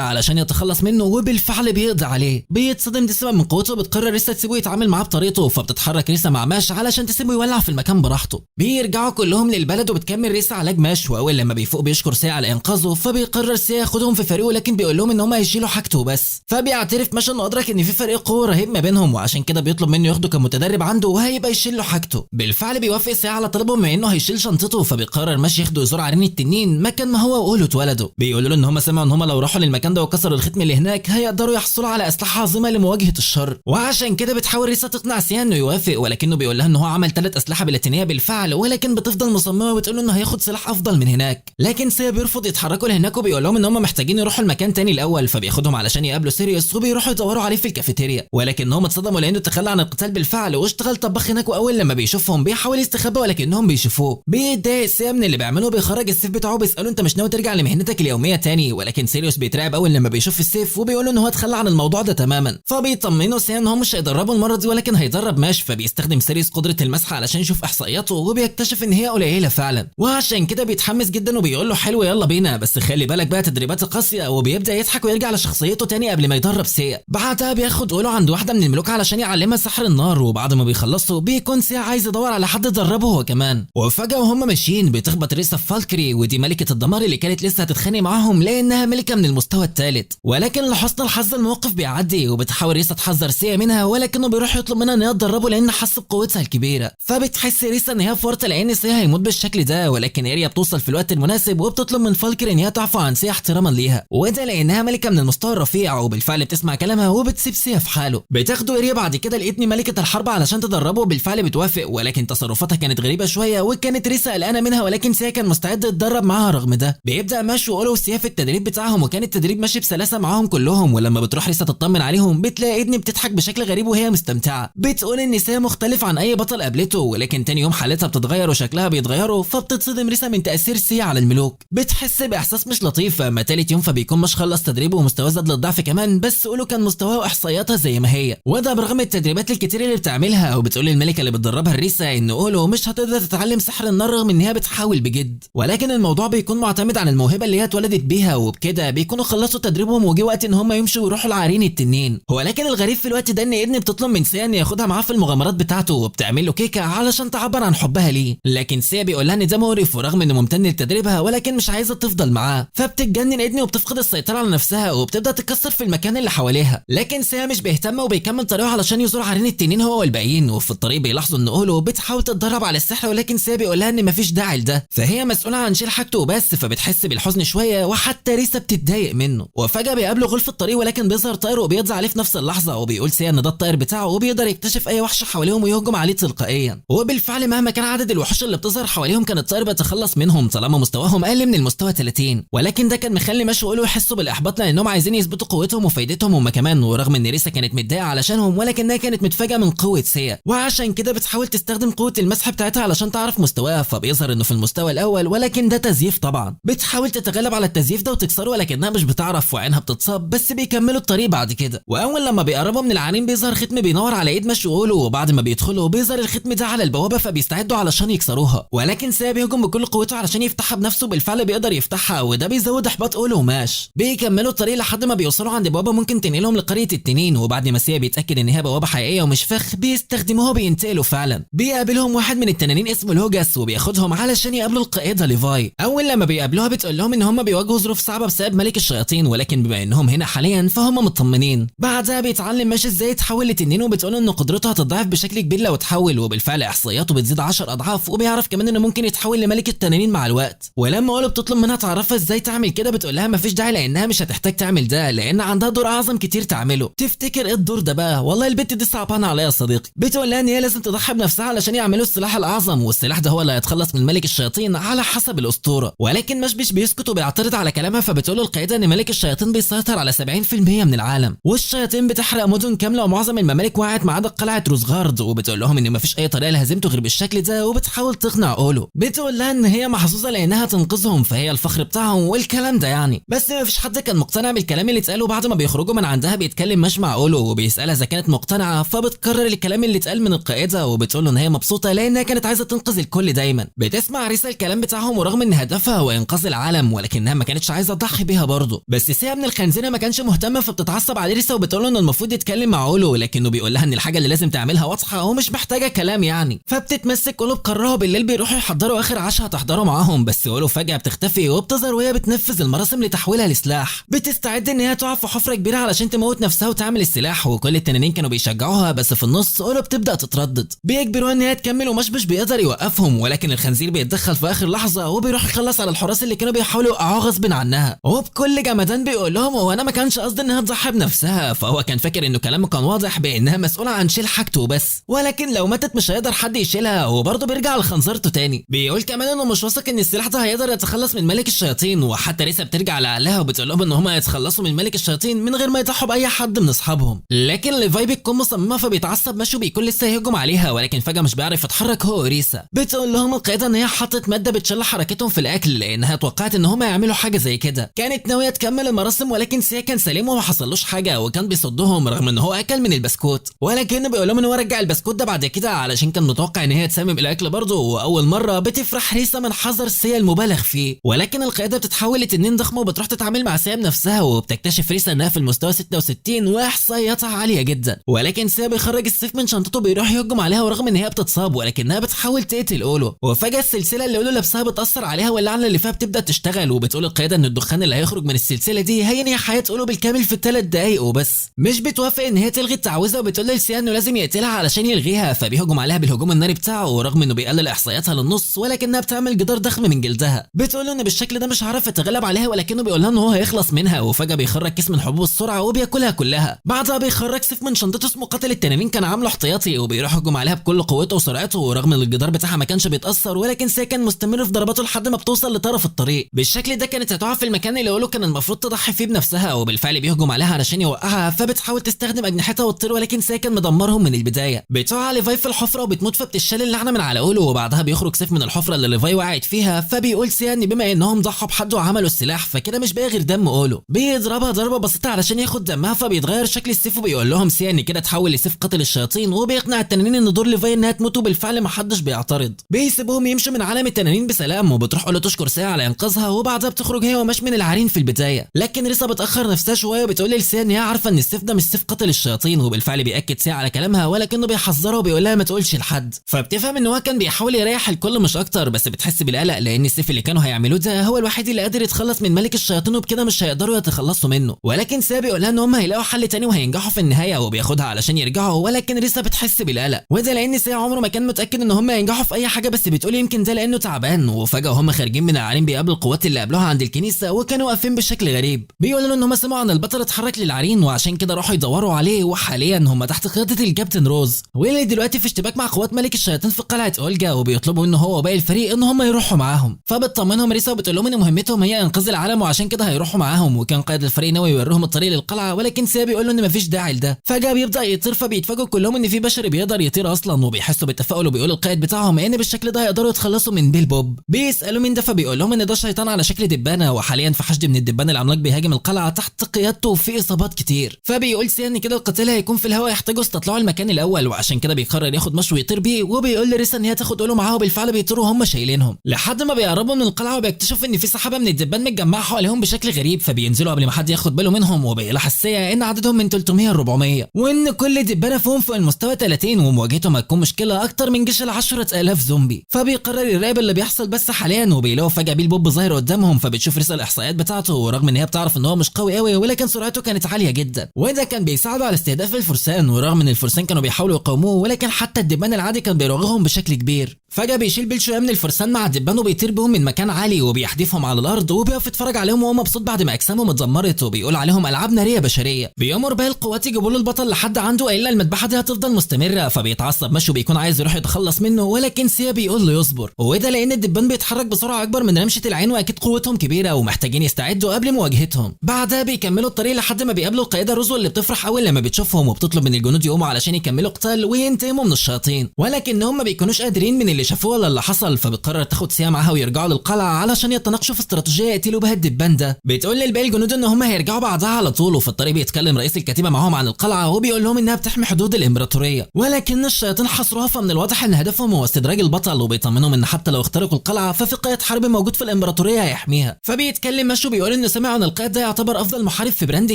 علشان يتخلص منه، وبالفعل بيقضي عليه. بيتصدم ديسيما من قوته، بتقرر ريسا تسيبه يتعامل معاه بطريقته، فبتتحرك ريسا مع ماش علشان تسيبه يولع في المكان براحته. بيرجعوا كلهم للبلد وبتكمل ريسا علاج ماش، واول لما بيفوق بيشكر سيا على انقاذه، فبيقرر سيا ياخدهم في فريقه، لكن بيقول لهم ان هم هيشيلوا حاجته بس. فبيعترف ماش انه ادرك ان في فرق قوة رهيب ما بينهم، وعشان كده بيطلب منه ياخده كمتدرب عنده وهيبقى يشيل له حاجته. بالفعل بيوافق سيا على طلبه بما انه هيشيل شنطته، فبيقرر ماش ياخده يزور عرين التنين مكان ما هو واولو اتولدوا. بيقولوا له ان هم سمعوا ان هم لو راحوا للمكان ده وكسروا الختم اللي هناك هيقدروا يحصلوا على اسلحة عظيمة لمواجهة الشر، وعشان كده بتحاول ريسا تقنع سيا انه يوافق، ولكنه بيقول لها ان هو عمل 3 اسلحة بلاتينيه بالفعل، ولكن بتفضل مصممه وبتقول له انه هياخد سلاح افضل من هناك. لكن سيا بيرفض يتحركوا لهناك وبيقول لهم ان هم محتاجين يروحوا المكان تاني الاول، فبياخدهم علشان يقابلوا سيريوس وبيروحوا يدوروا عليه في الكافيتيريا، ولكنهم اتصدموا لانه تخلى عن القتال بالفعل واشتغل طباخ هناك، واول لما بيشوفهم بيحاول يستخبى ولكنهم بيشوفوه. بيتضايق سيا من اللي بيعمله، بيخرج السيف بتاعه بيساله انت مش ناوي ترجع لمهنتك اليومية تاني، ولكن سيريوس بيترعب اول لما بيشوف السيف وبيقول له ان هو اتخلى عن الموضوع ده تماما. فبيطمنه سيا ان هو مش هيدربه المرة دي ولكن هيدرب ماش، فبيستخدم سيريوس قدره المسح علشان يشوف احصائياته وبيكتشف ان هي قليله فعلا، وعشان كده بيتحمس جدا وبيقول له حلو يلا بينا، بس خلي بالك بقى تدريبات قاسية، وبيبدا يضحك ويرجع لشخصيته تاني قبل ما يدرب سيا. بعدها بياخد اولو عند واحدة من الملوك علشان يعلمها سحر النار، وبعد ما بيخلصوا بيكون سيا عايز يدور على حد يدربه هو كمان. وفجاة وهم ماشيين بتخبط ريسا في فالكري، ودي ملكه الدمار اللي كانت لسه هتتخانق معاهم لانها ملكه من المستوى الثالث، ولكن لحسن الحظ الموقف بيعدي وبتحاول ريسا تحذر سيا منها، ولكنه بيروح يطلب منها ان هي تدربه لان حس بقوتها الكبيرة. فبتحس ريسا ان هي في ورطة لان سيا هيموت بالشكل ده، ولكن اريا بتوصل في الوقت المناسب وبتطلب من فالكري ان هي تعفو عن سيا احتراما ليها، وده لانها ملكه من المستوى الرفيع، وبالفعل بتسمع كلامها وبتسيب سيا في حاله. بتاخده اريا بعد كده لقيتني ملكه الحرب علشان تدربه، وبالفعل بتوافق، ولكن تصرفاتها كانت غريبة شوية وكانت ريسا قلقانة منها، ولكن سيا كان مستعد يتدرب معاها رغم ده. بيبدا ماش واولو وسيا في التدريب بتاعهم، وكان التدريب ماشي بسلاسة معاهم كلهم، ولما بتروح ريسا تطمن عليهم بتلاقي ادني بتضحك بشكل غريب وهي مستمتعه، بتقول ان سيا مختلف عن اي بطل قابلته، ولكن تاني يوم حالتها بتتغير وشكلها بيتغيروا، فبتتصدم ريسا من تاثير سيا على الملوك، بتحس باحساس مش لطيف. اما تالت يوم فبيكون مش خلص تدريبه ومستواه زاد للضعف كمان، بس اولو كان مستواه واحصائياتها زي ما هي، وده برغم التدريبات الكتير اللي بتعملها. وبتقول للملكه اللي بتدربها ريسا ان اولو مش هتقدر تتعلم سحر النار رغم ان هي بتحاول بجد، ولكن الموضوع بيكون معتمد على الموهبة اللي هي اتولدت بيها، وبكده بيكونوا خلصوا تدريبهم وجي وقت ان هم يمشوا ويروحوا لعرين التنين. ولكن الغريب في الوقت ده ان ابني بتطلب من سيا ان ياخدها معاه في المغامرات بتاعته، وبتعمل له كيكة علشان تعبر عن حبها ليه، لكن سيا بيقول لها ان ده مقرف ورغم انه ممتن لتدريبها ولكن مش عايزه تفضل معاه. فبتتجنن ابني وبتفقد السيطرة على نفسها وبتبدا تكسر في المكان اللي حواليها، لكن سيا مش بيهتم وبيكمل طريقه علشان يزور عرين التنين هو والباقيين. وفي الطريق بيلاحظوا ان اولو بتحاول تتدرب على السحر، ولكن سيا بيقول لها ان مفيش داعي لده، فهي مسؤولة عن شيل حاجته وبس. فبتحس بالحزن شوية وحتى ريسا بتتضايق منه. وفجاة بيقابله غول في الطريق، ولكن بيظهر طائر وبيقضي عليه في نفس اللحظة، وبيقول سيا ان ده الطائر بتاعه وبيقدر يكتشف اي وحش حواليهم ويهجم عليه تلقائيا. وبالفعل مهما كان عدد الوحوش اللي بتظهر حواليهم كان الطائر بيتخلص منهم طالما مستواهم اقل من المستوى 30، ولكن ده كان مخلي ماش واولو يحسوا بالاحباط لانهم عايزين يثبتوا قوتهم وفايدتهم هم كمان. ورغم ان ريسا كانت متضايقة علشانهم ولكنها كانت متفاجئه من قوة سيا، وعشان كده بتحاول تستخدم قوة المسح بتاعتها علشان تعرف مستواها، فبيظهر انه في المستوى الاول ولكن ده تزييف طبعا. بتحاول تتغلب على التزييف ده وتكسره ولكنها مش بتعرف وعينها بتتصاب، بس بيكملوا الطريق بعد كده. واول لما بيقربوا من العرين بيظهر ختم بينور على ايد ماش واولو، وبعد ما بيدخلوا بيظهر الختم ده على البوابة فبيستعدوا علشان يكسروها، ولكن سيا بيهجم بكل قوته علشان يفتحها بنفسه، بالفعل بيقدر يفتحها وده بيزود احباط اولو وماش. بيكملوا الطريق لحد ما بيوصلوا عند بوابه ممكن تنقلهم لقرية التنين، وبعد ما سيا بيتاكد ان هي بوابه حقيقية ومش فخ بيستخدموها بينتقلوا فعلا. بيقابلهم واحد من التنانين اسمه لوجاس وبياخدهم علشان يقابلوا القائده ليفاي. اول لما بيقابلوها بتقول لهم ان هم بيواجهوا ظروف صعبة بسبب ملك الشياطين، ولكن بما انهم هنا حاليا فهم مطمنين. بعدها بيتعلم ماش ازاي يتحول لتنين، وبتقول ان قدرته هتضعف بشكل كبير لو اتحول، وبالفعل احصائياته بتزيد 10 اضعاف، وبيعرف كمان انه ممكن يتحول لملك التنانين مع الوقت. ولما اولو بتطلب منها تعرفها ازاي تعمل كده بتقول لها مفيش داعي لانها مش هتحتاج تعمل ده لان عندها دور اعظم كتير تعمله. تفتكر ايه الدور ده بقى؟ والله البت دي صعبانه عليا يا صديقي. بتقول لها ان هي لازم تضحي بنفسها علشان يعملوا السلاح الاعظم، والسلاح ده هو اللي هيتخلص من ملك الشياطين على حسب الاسطورة. ولكن ماش مش بيسكت وبيعترض على كلامها، فبتقول له القائده ان ملك الشياطين بيسيطر على 70% من العالم، والشياطين بتحرق مدن كاملة ومعظم الممالك وقعت ما عدا قلعه روزغارد، وبتقول لهم ان مفيش اي طريقه لهزيمته غير بالشكل ده. وبتحاول تقنع اولو، بتقول لها ان هي محظوظة لانها تنقذهم فهي الفخر بتاعهم والكلام ده يعني، بس مفيش حد كان مقتنع بالكلام اللي اتقاله. بعد ما بيخرجوا من عندها بيتكلم ماش مع اولو وبيسالها اذا كانت مقتنعة، فبتكرر الكلام اللي اتقال من القائده وبتقول له ان هي مبسوطة لانها كانت عايزه تنقذ الكل دايما. بتسمع ريسا الكلام بتاعهم، ورغم ان هدفها هو انقاذ العالم ولكنها ما كانتش عايزه تضحي بيها برضه. بس سيا ابن الخنزيره ما كانش مهتم، فبتتعصب على ريسا وبتقول له انه المفروض يتكلم مع اولو، لكنه بيقول لها ان الحاجة اللي لازم تعملها واضحة ومش محتاجه كلام يعني. فبتتمسك اولو بقرارها. بالليل بيروحوا يحضروا اخر عشاء هتحضره معاهم، بس اولو فجاة بتختفي وبتظهر وهي بتنفذ المراسم لتحويلها لسلاح. بتستعد ان هي تقع في حفره كبيرة علشان تموت نفسها وتعمل السلاح، وكل التنانين كانوا بيشجعوها، بس في النص اولو بتبدا تتردد. بيجبروها ان هي تكمل ومش بيقدر يوقفهم، ولكن الخنزير بيتدخل في اخر لحظة وبيروح يخلص على الحراس اللي كانوا بيحاولوا يوقعوه غصب عنها. وبكل جمدان بيقول لهم هو انا ما كانش قصدي انها تضحي بنفسها، فهو كان فاكر انه كلامه كان واضح بانها مسؤولة عن شيل حاجته بس، ولكن لو ماتت مش هيقدر حد يشيلها. وبرضه بيرجع لخنزرته تاني، بيقول كمان انه مش واثق ان السلاح ده هيقدر يتخلص من ملك الشياطين. وحتى ريسا بترجع لعقلها وبتقول لهم ان هم هيتخلصوا من ملك الشياطين من غير ما يضحوا باي حد من اصحابهم. لكن ليفاي بتكون مصممه فبيتعصب ماشي وبيكون لسه هيهجم عليها، ولكن فجاة مش بيعرف يتحرك هو وريسا. بتقول لهم القيادة ان هي حطت مادة بتشل حركتهم في الاكل لانها توقعت ان هم يعملوا حاجة زي كده. كانت ناوية تكمل المراسم، ولكن سيا كان سليم وما حصلوش حاجة وكان بيصدهم رغم ان هو اكل من البسكوت، ولكن بيقول لهم ان هو رجع البسكوت ده بعد كده علشان كان متوقع ان هي تسمم الاكل برضه. واول مرة بتفرح ريسا من حذر سيا المبالغ فيه، ولكن القيادة بتتحول لتنين ضخمة وبتروح تتعامل مع سيا بنفسها، وبتكتشف ريسا انها في المستوى 66 واحصائياتها عالية جدا. ولكن سيا بيخرج السيف من شنطته بيروح يهجم عليها، ورغم ان هي بتتصاب ولكنها بتحاول تقتل اولو. وفجاة السلسلة اللي اولو لابسها بتاثر عليها واللعنة اللي فيها بتبدا تشتغل، وبتقول القيادة ان الدخان اللي هيخرج من السلسلة دي هينهي حياة اولو بالكامل في 3 دقايق وبس. مش بتوافق ان هي تلغي التعويذه وبتقول لسيا انه لازم يقتلها علشان يلغيها، فبيهجم عليها بالهجوم الناري بتاعه، ورغم انه بيقلل احصائياتها للنص ولكنها بتعمل جدار ضخم من جلدها. بتقول له ان بالشكل ده مش هعرف اتغلب عليها، ولكنه بيقول لها ان هو هيخلص منها. وفجاة بيخرج كيس من حبوب السرعة وبياكلها كلها. بعدها بيخرج سيف من شنطته اسمه قاتل التنانين كان عامله احتياطي، وبيروح يهجم عليها بكل قوته وسرعته، ورغم ان الجدار بتاعها ما كانش بيتاثر ولكن سيا كان مستمر في ضرباته لحد ما بتوصل لطرف الطريق. بالشكل ده كانت هتقع في المكان اللي اولو كان المفروض تضحي فيه بنفسها، وبالفعل بيهجم عليها علشان يوقعها، فبتحاول تستخدم اجنحتها وتطير ولكن سيا كان مدمرهم من البداية. بتقع ليفاي في الحفرة وبتموت، فبتشال اللعنة من على اولو. وبعدها بيخرج سيف من الحفرة اللي ليفاي وقعت فيها، فبيقول سيا ان بما انهم ضحوا بحد وعملوا السلاح فكده مش باقي غير دم اولو. بيضربها ضربه بسيطة علشان ياخد دمها، فبيتغير شكل السيف وبيقول لهم سيا ان كده اتحول لسيف قاتل الشياطين، وبيقنع التنانين ان دور ليفاي انها تموت، وبالفعل محدش بيعترض. بيسيبوهم يمشوا من عالم التنانين بسلام، وبتروح اولو تشكر سيا على انقاذها، وبعدها بتخرج هي وماش من العرين في البداية. لكن ريسا بتاخر نفسها شوية وبتقول لسيا ان هي عارفه ان السيف ده مش سيف قاتل الشياطين، وبالفعل بياكد سيا على كلامها، ولكنه بيحذرها وبيقول لها ما تقولش لحد. فبتفهم ان هو كان بيحاول يريح الكل مش اكتر، بس بتحس بالقلق لان السيف اللي كانوا هيعملوه ده هو الوحيد اللي قادر يتخلص من ملك الشياطين، وبكده مش هيقدروا يتخلصوا منه. ولكن سيا بيقول لها ان هم هيلاقوا حل تاني وهينجحوا في النهاية، وبياخدها علشان يرجعوا، ولكن ريسا بتحس بالقلق، وده لان سيا عمره ما كان متاكد ان هم هينجحوا في اي حاجة، بس بتقول يمكن ده لانه تعبان. وفجاة هم خارجين من العرين بيقابلوا القوات اللي قابلوها عند الكنيسة، وكانوا واقفين بشكل غريب. بيقولوا ان هم سمعوا عن البطل اتحرك للعرين وعشان كده راحوا يدوروا عليه، وحاليا هم تحت قيادة الكابتن روز، واللي دلوقتي في اشتباك مع قوات ملك الشياطين في قلعه اولجا، وبيطلبوا منه هو وباقي الفريق ان هم يروحوا معاهم. فبتطمنهم ريسا وبتقول لهم ان مهمتهم هي انقاذ العالم وعشان كده هيروحوا معاهم. وكان قائد الفريق ناوي يوريهم الطريق للقلعه، ولكن سيا بيقول له ان مفيش داعي لده. فجاة بيبدا يطير، فبيتفاجئوا كلهم ان في بشر بيقدر يطير اصلا، وبيحسوا بالتفاؤل، وبيقول القائد بتاعهم ان بالشكل ده هيقدروا يتخلصوا من بيل بوب. بيسالوا مين ده، فبيقول لهم ان ده شيطان على شكل دبانه، وحاليا في حشد من الدبان العملاق بيهاجم القلعة تحت قيادته وفي اصابات كتير. فبيقول سيا ان كده القتال هيكون في الهواء، يحتاجوا يستطلعوا المكان الاول، وعشان كده بيقرر ياخد مشوي يطير بيه، وبيقول لريسا ان هي تاخد اولو معاه، وبالفعل بيطيروا هم شايلينهم لحد ما بيقربوا من القلعة، وبيكتشفوا ان في سحابه من الدبان متجمعه حواليهم بشكل غريب، فبينزلوا قبل ما حد ياخد باله منهم. وبيلاحظ سيا ان عددهم من 300 ل 400، وان كل دبانه فيهم فوق المستوى 30، ومواجهتهم هتكون مشكلة اكتر من جيش ال 10,000 زومبي. فبيقرر يراقب اللي بيحصل بس حاليا، وبيلاقوا فجاة بيل بوب ظاهر قدامهم، فبتشوف ريسا الاحصائيات بتاعته، ورغم ان هي بتعرف ان هو مش قوي قوي ولكن سرعته كانت عالية جدا، وده كان بيساعده على استهداف الفرسان، ورغم ان الفرسان كانوا بيحاولوا يقاوموه ولكن حتى الدبان العادي كان بيراوغهم بشكل كبير. فجأة بيشيل بيل شوية من الفرسان مع الدبان وبيطير بهم من مكان عالي وبيحدفهم على الارض، وبيقف يتفرج عليهم وهو مبسوط بعد ما اجسامهم اتدمرت، وبيقول عليهم العاب نارية بشرية. بيأمر باقي القوات يجيبوا له البطل لحد عنده، الا المذبحة دي هتفضل مستمرة. فبيتعصب ماشي وبيكون عايز يروح يتخلص منه، ولكن سيا بيقول له يصبر، وده لان الدبان بيتحرك بسرعة اكبر من رمشه العين، واكيد قوتهم كبيرة ومحتاجين يستعدوا قبل مواجهتهم. بعدها بيكملوا الطريق لحد ما بيقابلوا القيادة روزو اللي بتفرح اول لما بتشوفهم، وبتطلب من الجنود يقوموا علشان يكملوا قتال وينتقموا من الشياطين، ولكنهم ما بيكونوش قادرين من اللي اللي شافوه ولا اللي حصل. فبتقرر تاخد سيا معاها ويرجعوا للقلعه علشان يتناقشوا في استراتيجية يقتلوا بها الدبان ده. بتقول للباقي الجنود ان هم هيرجعوا بعدها على طول. وفي الطريق بيتكلم رئيس الكتيبة معاهم عن القلعة وبيقول لهم انها بتحمي حدود الامبراطورية، ولكن الشياطين حصروها، فمن الواضح ان هدفهم هو استدراج البطل. وبيطمنهم ان حتى لو اخترقوا القلعة ففي قائد حرب موجود في الامبراطورية هيحميها. فبيتكلم ماشو بيقول انه سمع ان القائد ده يعتبر افضل محارب في براندي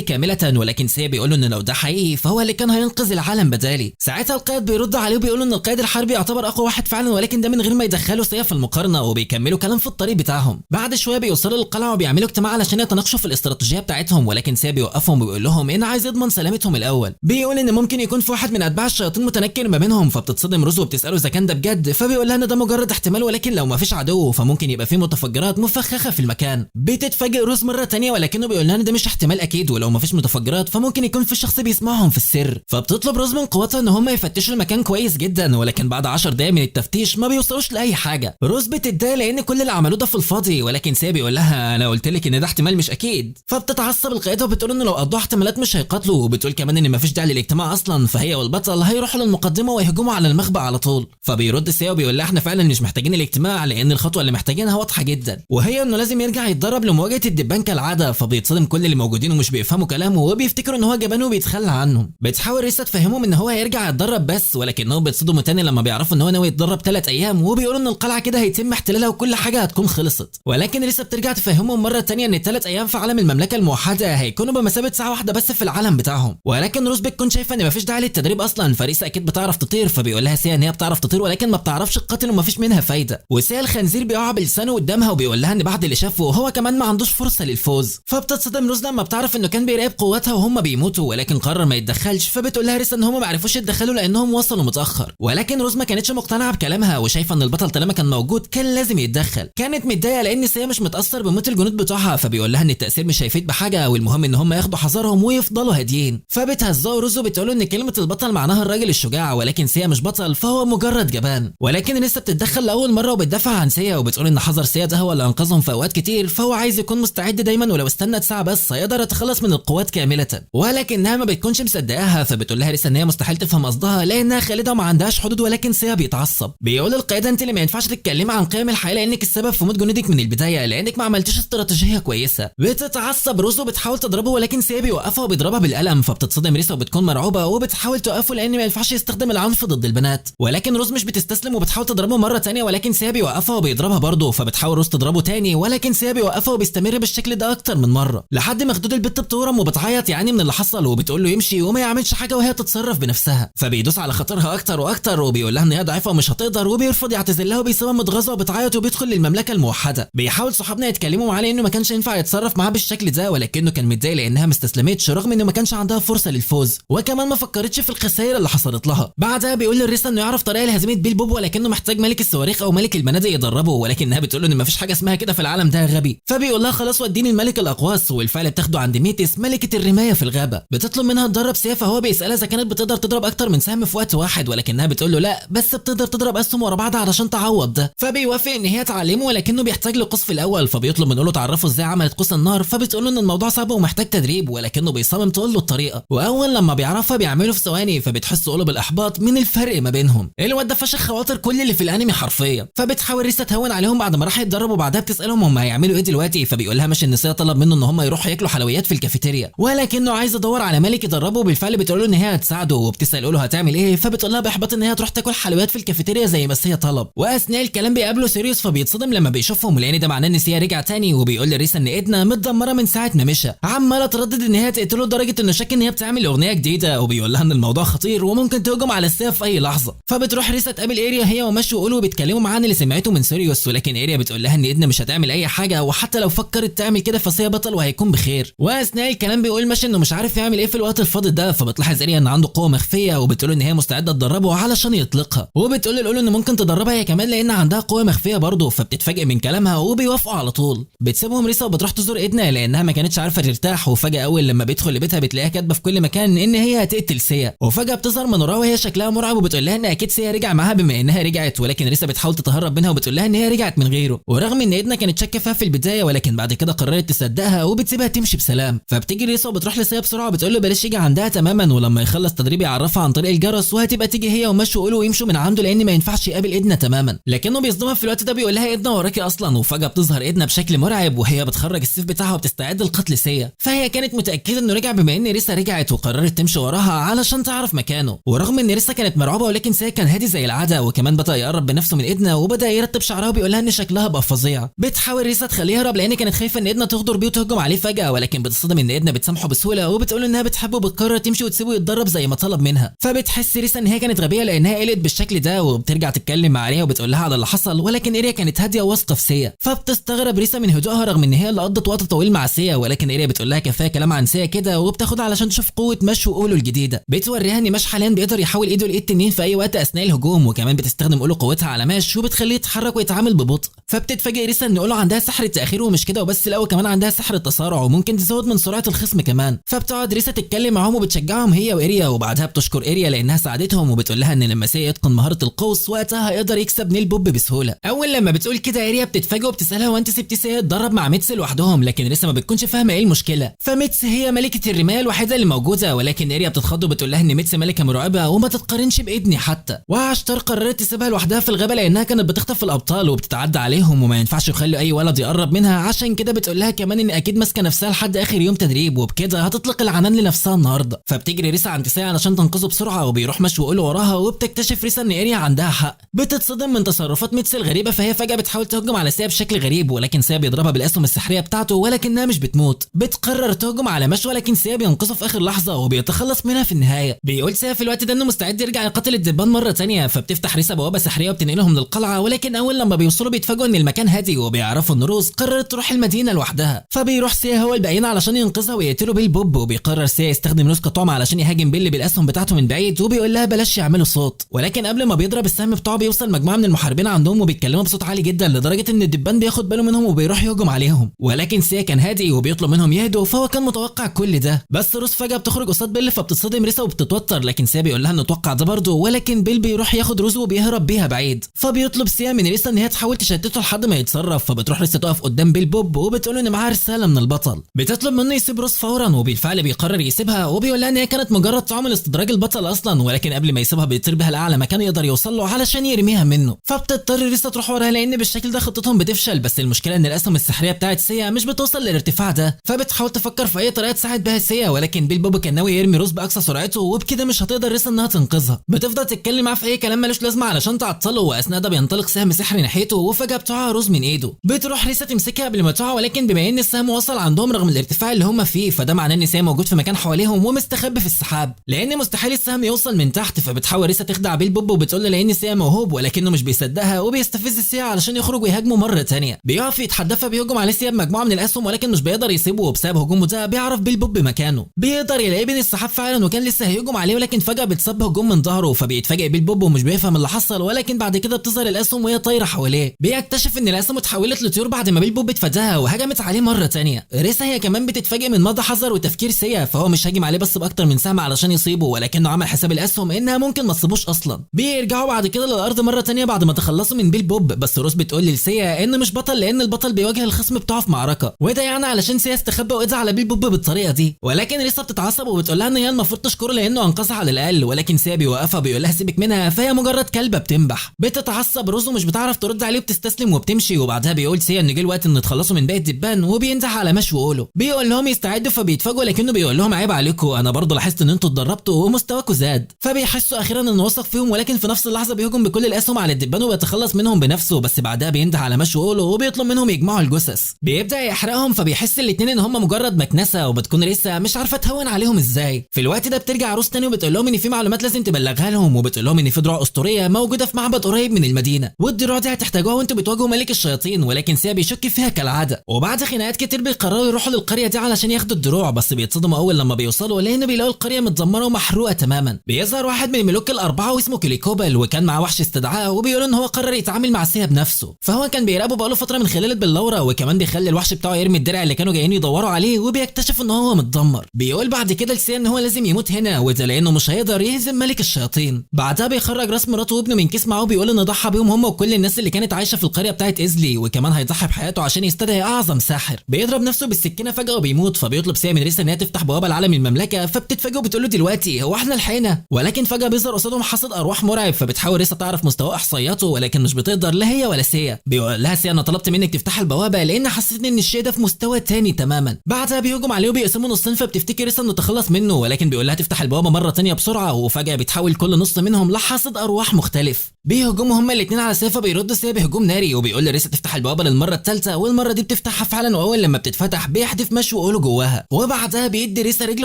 كاملة، ولكن سيا بيقول انه لو ده حقيقي فهو اللي كان هينقذ العالم بدالي. ساعتها القائد بيرد عليه وبيقول ان القائد الحربي يعتبر اقوى واحد فعلا، ولكن ده من غير ما يدخلوا سيا في المقارنة. وبيكملوا كلام في الطريق بتاعهم. بعد شوية بيوصلوا للقلعه وبيعملوا اجتماع علشان يتناقشوا في الاستراتيجية بتاعتهم، ولكن سيا بيوقفهم وبيقول لهم ان عايز يضمن سلامتهم الاول. بيقول ان ممكن يكون في واحد من اتباع الشياطين متنكر ما بينهم. فبتتصدم روز وبتساله اذا كان ده بجد، فبيقول لها ان ده مجرد احتمال، ولكن لو ما فيش عدو فممكن يبقى في متفجرات مفخخه في المكان. بتتفاجئ روز مرة ثانية، ولكنه بيقول لها ان ده مش احتمال اكيد، ولو ما فيش متفجرات فممكن يكون في شخص بيسمعهم في السر. فبتطلب روز من قوتها ان هم يفتشوا المكان كويس جدا، ولكن بعد 10 دقايق من التفتيش ما بيوصلوش لاي حاجة. روز بتتضايق لان كل اللي عملوه ده في الفاضي، ولكن سيا بيقول لها انا قلت لك ان ده احتمال مش اكيد. فبتتعصب القائده وبتقول انه لو قضوا احتمالات مش هيقاتلوا، وبتقول كمان ان مفيش داعي للاجتماع اصلا، فهي والبطل هيروحوا للمقدمة ويهجموا على المخبأ على طول. فبيرد سيا وبيقول لها احنا فعلا مش محتاجين الاجتماع، لان الخطوة اللي محتاجينها واضحة جدا، وهي انه لازم يرجع يتدرب لمواجهة الدبان كالعادة. فبيتصدم كل اللي موجودين ومش بيفهموا كلامه وبيفتكروا ان هو جبان وبيتخلى عنهم. بتحاول ريسا تفهمهم ان هو هيرجع يتدرب بس، ولكنهم بيتصدموا تاني لما بيعرفوا ان هو ناوي يتدرب 3 ايام، وبيقولوا ان القلعة كده هيتم احتلالها وكل حاجة هتكون خلصت. ولكن ريسا بترجع تفهمهم مرة تانية ان ال3 ايام في عالم المملكة الموحدة هيكونوا بمثابة ساعة واحدة بس في العالم بتاعهم. ولكن روز بتكون شايفه ان مفيش داعي للتدريب اصلا، فريسا اكيد بتعرف تطير. فبيقول لها سيا ان هي بتعرف تطير ولكن ما بتعرفش تقاتل ومفيش منها فايده. وسيا الخنزير بيقع بلسانه قدامها وبيقول لها ان بعد اللي شافه هو كمان ما عندوش فرصة للفوز. فبتتصدم روز لما بتعرف انه كان بيراقب قوتها وهم بيموتوا، ولكن قرر ما يتدخلش. فبتقول لها ريسا ان هم ما عرفوش يتدخلوا لانهم وصلوا متاخر، ولكن روز ما كانتش مقتنعة بكلامها وشايفه ان البطل طالما كان موجود كان لازم يتدخل. كانت متضايقة لان سيا مش متاثر بموت الجنود بتوعها، فبيقول لها ان التاثير مش هيفيد بحاجة، والمهم ان هم ياخدوا حذرهم ويفضلوا هاديين. فبتهزقه روز وبتقول له ان كلمة البطل معناها الراجل الشجاع، ولكن سيا مش بطل فهو مجرد جبان. ولكن لسه بتتدخل لاول مرة وبتدافع عن سيا وبتقول ان حذر سيا ده هو اللي انقذهم في اوقات كتير، فهو عايز يكون مستعد دايما، ولو استنى ساعة بس هيقدر يتخلص من القوات كاملة. ولكنها ما بتكونش مصدقاها، فبتقول لها ريسا ان هي مستحيل تفهم قصدها لانها خالدة وما عندهاش حدود. ولكن سيا بيتعصب بيقول القيادة انت اللي ما ينفعش تتكلمي عن قيم الحياة لانك السبب في موت جنودك من البداية، لانك ما عملتيش استراتيجية كويسة. بتتعصب روز وبتحاول تضربه، ولكن سيا بيوقفها وبيضربها بالقلم. فبتتصدم ريسا وبتكون مرعوبه وبتحاول توقفه لان ما ينفعش يستخدم العنف ضد البنات. ولكن روز مش بتستسلم وبتحاول تضربه مرة ثانية، ولكن سيا بيوقفها وبيضربها برضه. فبتحاول روز تضربه تاني، ولكن سيا بيوقفها وبيستمر بالشكل ده اكتر من مرة لحد ما خدود البت بتورم وبتعيط يعني من اللي حصل، وبتقول له يمشي وما يعملش حاجة وهي تتصرف بنفسها. فبيدوس على خاطرها اكتر واكتر وبيقول لها ان هي ضعيفة ومش هتقدر، وبيرفض يعتذر لها وبيسيبها متغاظه وبتعيط وبيدخل للمملكة الموحدة. بيحاول صحابنا يتكلموا معاه لانه ما كانش ينفع يتصرف معاه بالشكل ده، ولكنه كان متضايق لانها ما استسلمتش رغم انه ما كانش عندها فرصة للفوز، وكمان ما فكرتش في الخسائر اللي حصلت لها. بعدها بيقول للريسا انه يعرف طريقه لهزيمه بيل بوب، ولكنه محتاج ملك الصواريخ او ملك البنادق يدربه، ولكنها بتقول له ان ما فيش حاجة اسمها كده في العالم ده يا غبي. فبيقول لها خلاص وديني الملك الاقواس، والفعل بتاخده عند ميتس ملكه الرماية في الغابة. بتطلب منها تدرب سيا، فهو بيسالها اذا كانت بتقدر تضرب اكتر من سهم في وقت واحد، ولكنها بتقول له لا بس بتقدر تضرب اسهم ورا بعض علشان تعوض ده. فبيوافق ان هي تعلمه، ولكنه بيحتاج لقوس في الاول. فبيطلب من اوله تعرفه ازاي عملت قوس النار، فبتقول له ان الموضوع صعب ومحتاج تدريب، ولكنه بيصمم تقول له الطريقة، واول لما بيعرفها بيعمله في ثواني. فبتحس اوله بالاحباط من الفرق ما بينهم. الواد ده فشخ خواطر كل اللي في الانمي حرفيا. فبتحاول ريسا تهون عليهم بعد ما راح يتدربوا، بعدها بتسالهم هم هيعملوا ايه دلوقتي، فبيقول لها ماشي ان سيا طلب منه ان هم يروحوا ياكلوا حلويات في الكافيتيريا، ولكنه عايز يدور على ملك يدربه. بالفعل بتقول له ان هي هتساعده، وبتسال اوله هتعمل ايه، فبتقول لها باحباط ان هي تروح تاكل حلويات في الكافيتيريا زي ما سيا طلب. واثناء الكلام بيقابله سيريوس، فبيتصدم لما بيشوفهم لان ده معناه ان سيا رجع تاني. وبيقول لريسا ان ايدنا متدمره من ساعة ما مشى، عماله تردد ان هي تقتله لدرجة انه شك ان هي بتعمل اغنية جديدة، وبيقول لها ان الموضوع خطير وممكن تهجم على سيا في اي لحظة. فبتروح ريسا تقابل ايريا هي ومشوا وقولوا وبيتكلموا معاه عن اللي سمعته من سيريوس، ولكن ايريا بتقول لها ان ايدنا مش هتعمل اي حاجة، وحتى لو فكرت تعمل كده فسيا بطل وهيكون بخير. واثناء الكلام بيقول ماشي انه مش عارف يعمل ايه في الوقت الفاضي ده. فبتلاحظ ايريا ان عنده قوة مخفية، وبتقول ان هي مستعدة تدربه علشان يطلقها، وبتقول له ان ممكن تدربها هي كمان لان عندها قوة مخفية برضه. فبتتفاجئ من كلامها وبيوافقوا على طول. بتسيبهم ريسا وبتروح تزور ايدنا لانها ما كانتش عارفه ترتاح. وفجاة اول لما بيدخل لبيتها بتلاقيها كاتبه في كل مكان ان هي هتقتل سيا، وفجاة بتظهر من وراها وهي شكلها مرعب، وبتقول لها ان اكيد سيا رجع معاها بما انها رجعت. ولكن ريسا بتحاول تتهرب منها وبتقول لها ان هي رجعت من غيره، ورغم ان ايدنا كانت شاكه فيها في البداية، ولكن بعد كده قررت تصدقها وبتسيبها تمشي بسلام. فبتيجي ريسا وبتروح لسيا بسرعة وبتقول له بلاش يجي عندها تماما، ولما يخلص تدريب يعرفها عن طريق الجرس، وهتبقى تيجي هي ومشوا وقولوا ويمشوا من عنده لان ما ينفعش يقابل تقابل إدنا تماما، لكنه بيصدمها في الوقت ده بيقول لها إدنا وراكي اصلا. وفجاة بتظهر إدنا بشكل مرعب وهي بتخرج السيف بتاعها وبتستعد لقتل سيا. فهي كانت متاكدة انه رجع بما ان ريسا رجعت، وقررت تمشي وراها علشان تعرف مكانه. ورغم ان ريسا كانت مرعوبه ولكن سيا كان هادي زي العادة، وكمان بدا يقرب بنفسه من إدنا وبدا يرتب شعرها وبيقول لها ان شكلها بقى فظيع. بتحاول ريسا تخليه يهرب لان كانت خايفة ان إدنا تغدر بيه وتهجم عليه فجاة، ولكن بتصدم ان إدنا بتسامحه بسهولة وبتقول انها بتحبه وبتقرر تمشي وتسيبه يتدرب زي ما طلب منها. فبتحس ريسا ان هي كانت غبية لانها قلقت بالشكل ده، وبترجع تتكلم مع اريا وبتقول لها على اللي حصل، ولكن اريا كانت هادية وواثقه في سيا. فبتستغرب ريسا من هدوءها رغم ان هي اللي قضت وقت طويل مع سيا، ولكن اريا بتقول لها كفاية كلام عن سيا كده، وبتاخدها علشان تشوف قوة ماش واولو الجديدة. بتوريها ان ماش حاليا بيقدر يحول ايده لايد تنين في اي وقت اثناء الهجوم، وكمان بتستخدم اولو قوتها على ماش وبتخليه يتحرك ويتعامل ببطء. فبتتفاجئ ريسا ان اولو عندها سحر التاخير، ومش كده وبس، لا وكمان عندها سحر التسارع وممكن تزود من سرعة الخصم كمان. فبتقعد ريسا تتكلم معاهم وبتشجعهم هي واريا، وبعدها بتشكر اريا لانها ساعدتهم، وبتقول لها ان لما سيا يتقن مهارة القوس وقتها هيقدر يكسب نيل بوب بسهولة. اول لما بتقول كده اريا بتتفاجئ وبتسالها هو انت سبتي سيا يتدرب مع ميتس لوحدهم؟ لكن ريسا ما بتكونش فاهمه ايه المشكلة. فميتس هي ملكه الرماية الوحيدة اللي موجودة، ولكن اريا بتتخض وبتقول لها ان ميتس ملكه مرعبة وما تتقارنش بإدني حتى. وعشتار قررت تسيبها لوحدها في الغابة لانها كانت بتخطف الابطال وبتتعدى عليهم وما ينفعش يخلوا اي ولد يقرب منها، عشان كده بتقول لها كمان ان اكيد ماسكه نفسها لحد اخر يوم تدريب، وبكده هتطلق العنان لنفسها النهارده. فبتجري ريسا عند سيا علشان تنقذه بسرعة، وبيروح ماش وأولو وراها، وبتكتشف ريسا ان اريا عندها حق. بتتصدم من تصرفات ميتس الغريبة، فهي فجاة بتحاول تهجم على سيا بشكل غريب، ولكن سيا بيضربها بالاسهم السحريه بتاعته ولكنها مش بتموت. بتقرر تهجم على ماش ولكن سيا بينقذه في اخر لحظة وبيتخلص منها في النهاية. بيقول سيا في الوقت ده انه مستعد يرجع يقاتل الدبان مرة ثانية. فبتفتح ريسا بوابه سحريه وبتنقلهم للقلعه، ولكن اول لما بيوصلوا بيتفاجئوا ان المكان هادي، وبيعرفوا ان روز قررت تروح المدينة لوحدها. فبيروح سيا هو الباقيين علشان ينقذها ويقتلوا بيل بوب، وبيقرر سيا يستخدم روز كطعم علشان يهاجم بيل بالاسهم بتاعته من بعيد، وبيقول لها بلاش يعملوا صوت. ولكن قبل ما بيضرب السهم بتاعه بيوصل مجموعة من المحاربين عندهم وبيتكلموا بصوت عالي جدا لدرجة ان الدبان بياخد باله منهم وبيروح يهجم عليهم، ولكن سيا كان هادي وبيطلب منهم يهدوا، فهو كان متوقع كل ده. بس روز فجاة بتخرج قصاد بيل فبتتصدم ريسا وبتتوتر، لكن سيا بيقول لها انه اتوقع ده برضه، ولكن بيل بيروح ياخد روز وبيهرب بيها بعيد. فبيطلب سيا من ريسا ان هي تحاول تشتته لحد ما يتصرف. فبتروح ريسا تقف قدام بيل بوب وبتقول ان معاها رسالة من البطل، بتطلب منه يسيب روز فورا، وبالفعل بيقرر يسيبها وبيقول لها ان هي كانت مجرد طعم لاستدراج البطل اصلا، ولكن قبل ما يسيبها بيطير بيها لاعلى مكان يقدر يوصل له علشان يرميها منه. فبتضطر ريسا تروح وراها لان بالشكل ده خطتهم بتفشل. بس المشكلة ان الاسهم السحريه بتاعت سيا مش بتوصل للارتفاع ده، فبتحاول تفكر في اي طريقه تساعد بها سيا، ولكن بيل بوب كان ناوي يرمي روز باقصى سرعته، وبكده مش هتقدر ريسا انها تنقذها. بتفضل تتكلم معاه في اي كلام ملوش لازمه علشان تعطله، واثناء ده بينطلق سهم سحري ناحيته وفجاة بتقع روز من ايده. بتروح ريسا تمسكها قبل ما تقع، ولكن بما ان السهم وصل عندهم رغم الارتفاع اللي هم فيه، فده معناه ان سيا موجود في مكان حواليهم ومستخبي في السحاب، لان مستحيل السهم يوصل من تحت. فبتحاول ريسا تخدع بيل بوب وبتقول له لان سيا موهوب، ولكنه مش بيصدقها وبيستفز سيا علشان يخرج ويهاجمه مرة ثانية. بيقف يتحدى فبيهجم عليه سيا بمجموعه من الاسهم، ولكن مش بيقدر يسيبه، وبسبب هجومه ده بيعرف بيل بوب مكانه، بيقدر يلاقيه بين السحاب فعلا، وكان لسه هيهجم عليه ولكن فجاة بتصاب هجوم من ظهره. فبيتفاجئ بيل بوب ومش بيفهم اللي حصل، ولكن بعد كده بتظهر الاسهم وهي طايره حواليه. بيكتشف ان الاسهم اتحولت لطيور بعد ما بيل بوب اتفاداها وهجمت عليه مرة ثانية. ريسا هي كمان بتتفاجئ من مدى حذر وتفكير سيا، فهو مش هاجم عليه بس باكتر من سهم علشان يصيبه، ولكنه عمل حساب الاسهم انها ممكن ما تصيبوش اصلا. بيرجعوا بعد كده للارض مرة ثانية بعد ما تخلصوا من بيل بوب، بس روز بتقول لسيا انه مش بطل لان البطل بيواجه الخصم بتاعه في معركة، وده يعني علشان سيا استخبى وقضى على بيل بوب بالطريقة دي. ولكن ريسا بتتعصب وبتقول لها ان هي المفروض تشكره لانه انقذها على الاقل، ولكن سيا بيوقفها بيقول لها سيبك منها فهي مجرد كلبه بتنبح. بتتعصب روز ومش بتعرف ترد عليه وبتستسلم وبتمشي. وبعدها بيقول سيا ان جه الوقت ان يتخلصوا من باقي الدبان، وبينده على ماش واولو بيقول لهم يستعدوا. فبيتفاجئوا لكنه بيقول لهم عيب عليكم، انا برضه لاحظت ان انتوا اتدربتوا ومستواكم زاد. فبيحسوا اخيرا انه وثق فيهم، ولكن في نفس اللحظة بيهجم بكل الاسهم على الدبان وبيتخلص منهم بنفسه. بس بعدها بينده على ماش واولو وبيطلب منهم يجمعوا الجثث، بيبدا يحرقهم. فبيحس الاثنين ان هم مجرد مكنسة، وبتكون ريسا مش عارفه تهون عليهم ازاي. في الوقت ده بترجع روز تاني وبتقول لهم ان في معلومات لازم تبلغها لهم، وبتقول لهم ان في دروع اسطورية موجودة في معبد قريب من المدينة، والدروع دي هتحتاجوها وانتوا بتواجهوا ملك الشياطين، ولكن سيا بيشك فيها كالعادة. وبعد خناقات كتير بيقرروا يروحوا للقريه دي علشان ياخدوا الدروع، بس بيتصدموا اول لما بيوصلوا لان بيلاقوا القرية متدمره ومحروقه تماما. بيظهر واحد من الملوك الاربعة واسمه كليكوبل، وكان معاه وحش استدعاء، وبيقول ان هو قرر يتعامل مع سيا بنفسه. فهو كان بيراقبه بقاله فترة من خلال البلوره، وكمان بيخلي الوحش بتاعه يرمي الدرع اللي كانوا جايين يدوروا عليه، وبيكتشف ان هو متدمر. بيقول بعد كده لسيا ان هو لازم يموت هنا، وده لانه مش هيقدر يهزم ملك الشياطين. بعدها بيخرج راس مراته وابنه من كيس معاه، وبيقول انه ضحى بيهم هم وكل الناس اللي كانت عايشه في القرية بتاعت ازلي، وكمان هيضحي بحياته عشان يستدعي اعظم ساحر. بيضرب نفسه بالسكينة فجاة وبيموت. فبيطلب سيا من ريسا ان هي تفتح بوابه لعالم المملكة، فبتتفاجئ وبتقول له دلوقتي هو احنا لحقنا؟ ولكن فجاة بيظهر قصادهم حصد ارواح مرعب، فبتحاول ريسا تعرف مستوى احصائياته، ولكن مش بتقدر لا هي ولا سيا. بيقول لها سيا انا طلبت منك تفتح البوابة لان حسيت ان الشيء ده في مستوى تاني تماما. بعدها بيهجم عليه وبيقسمه نصين، فبتفتكر ريسا انه تخلص منه، ولكن بيقول لها تفتح البوابة مرة تانية بسرعة، وفجاة بيتحول كل نص منهم لحاصد ارواح مختلف. بيهجموا هما الاثنين على سيا، فبيرد سيا بهجوم ناري وبيقول لريسا تفتح البوابة للمرة الثالثة، والمرة دي بتفتحها فعلا، واول لما بتتفتح بيحدف مشو وقوله جواها، وبعدها بيدي ريسا رجل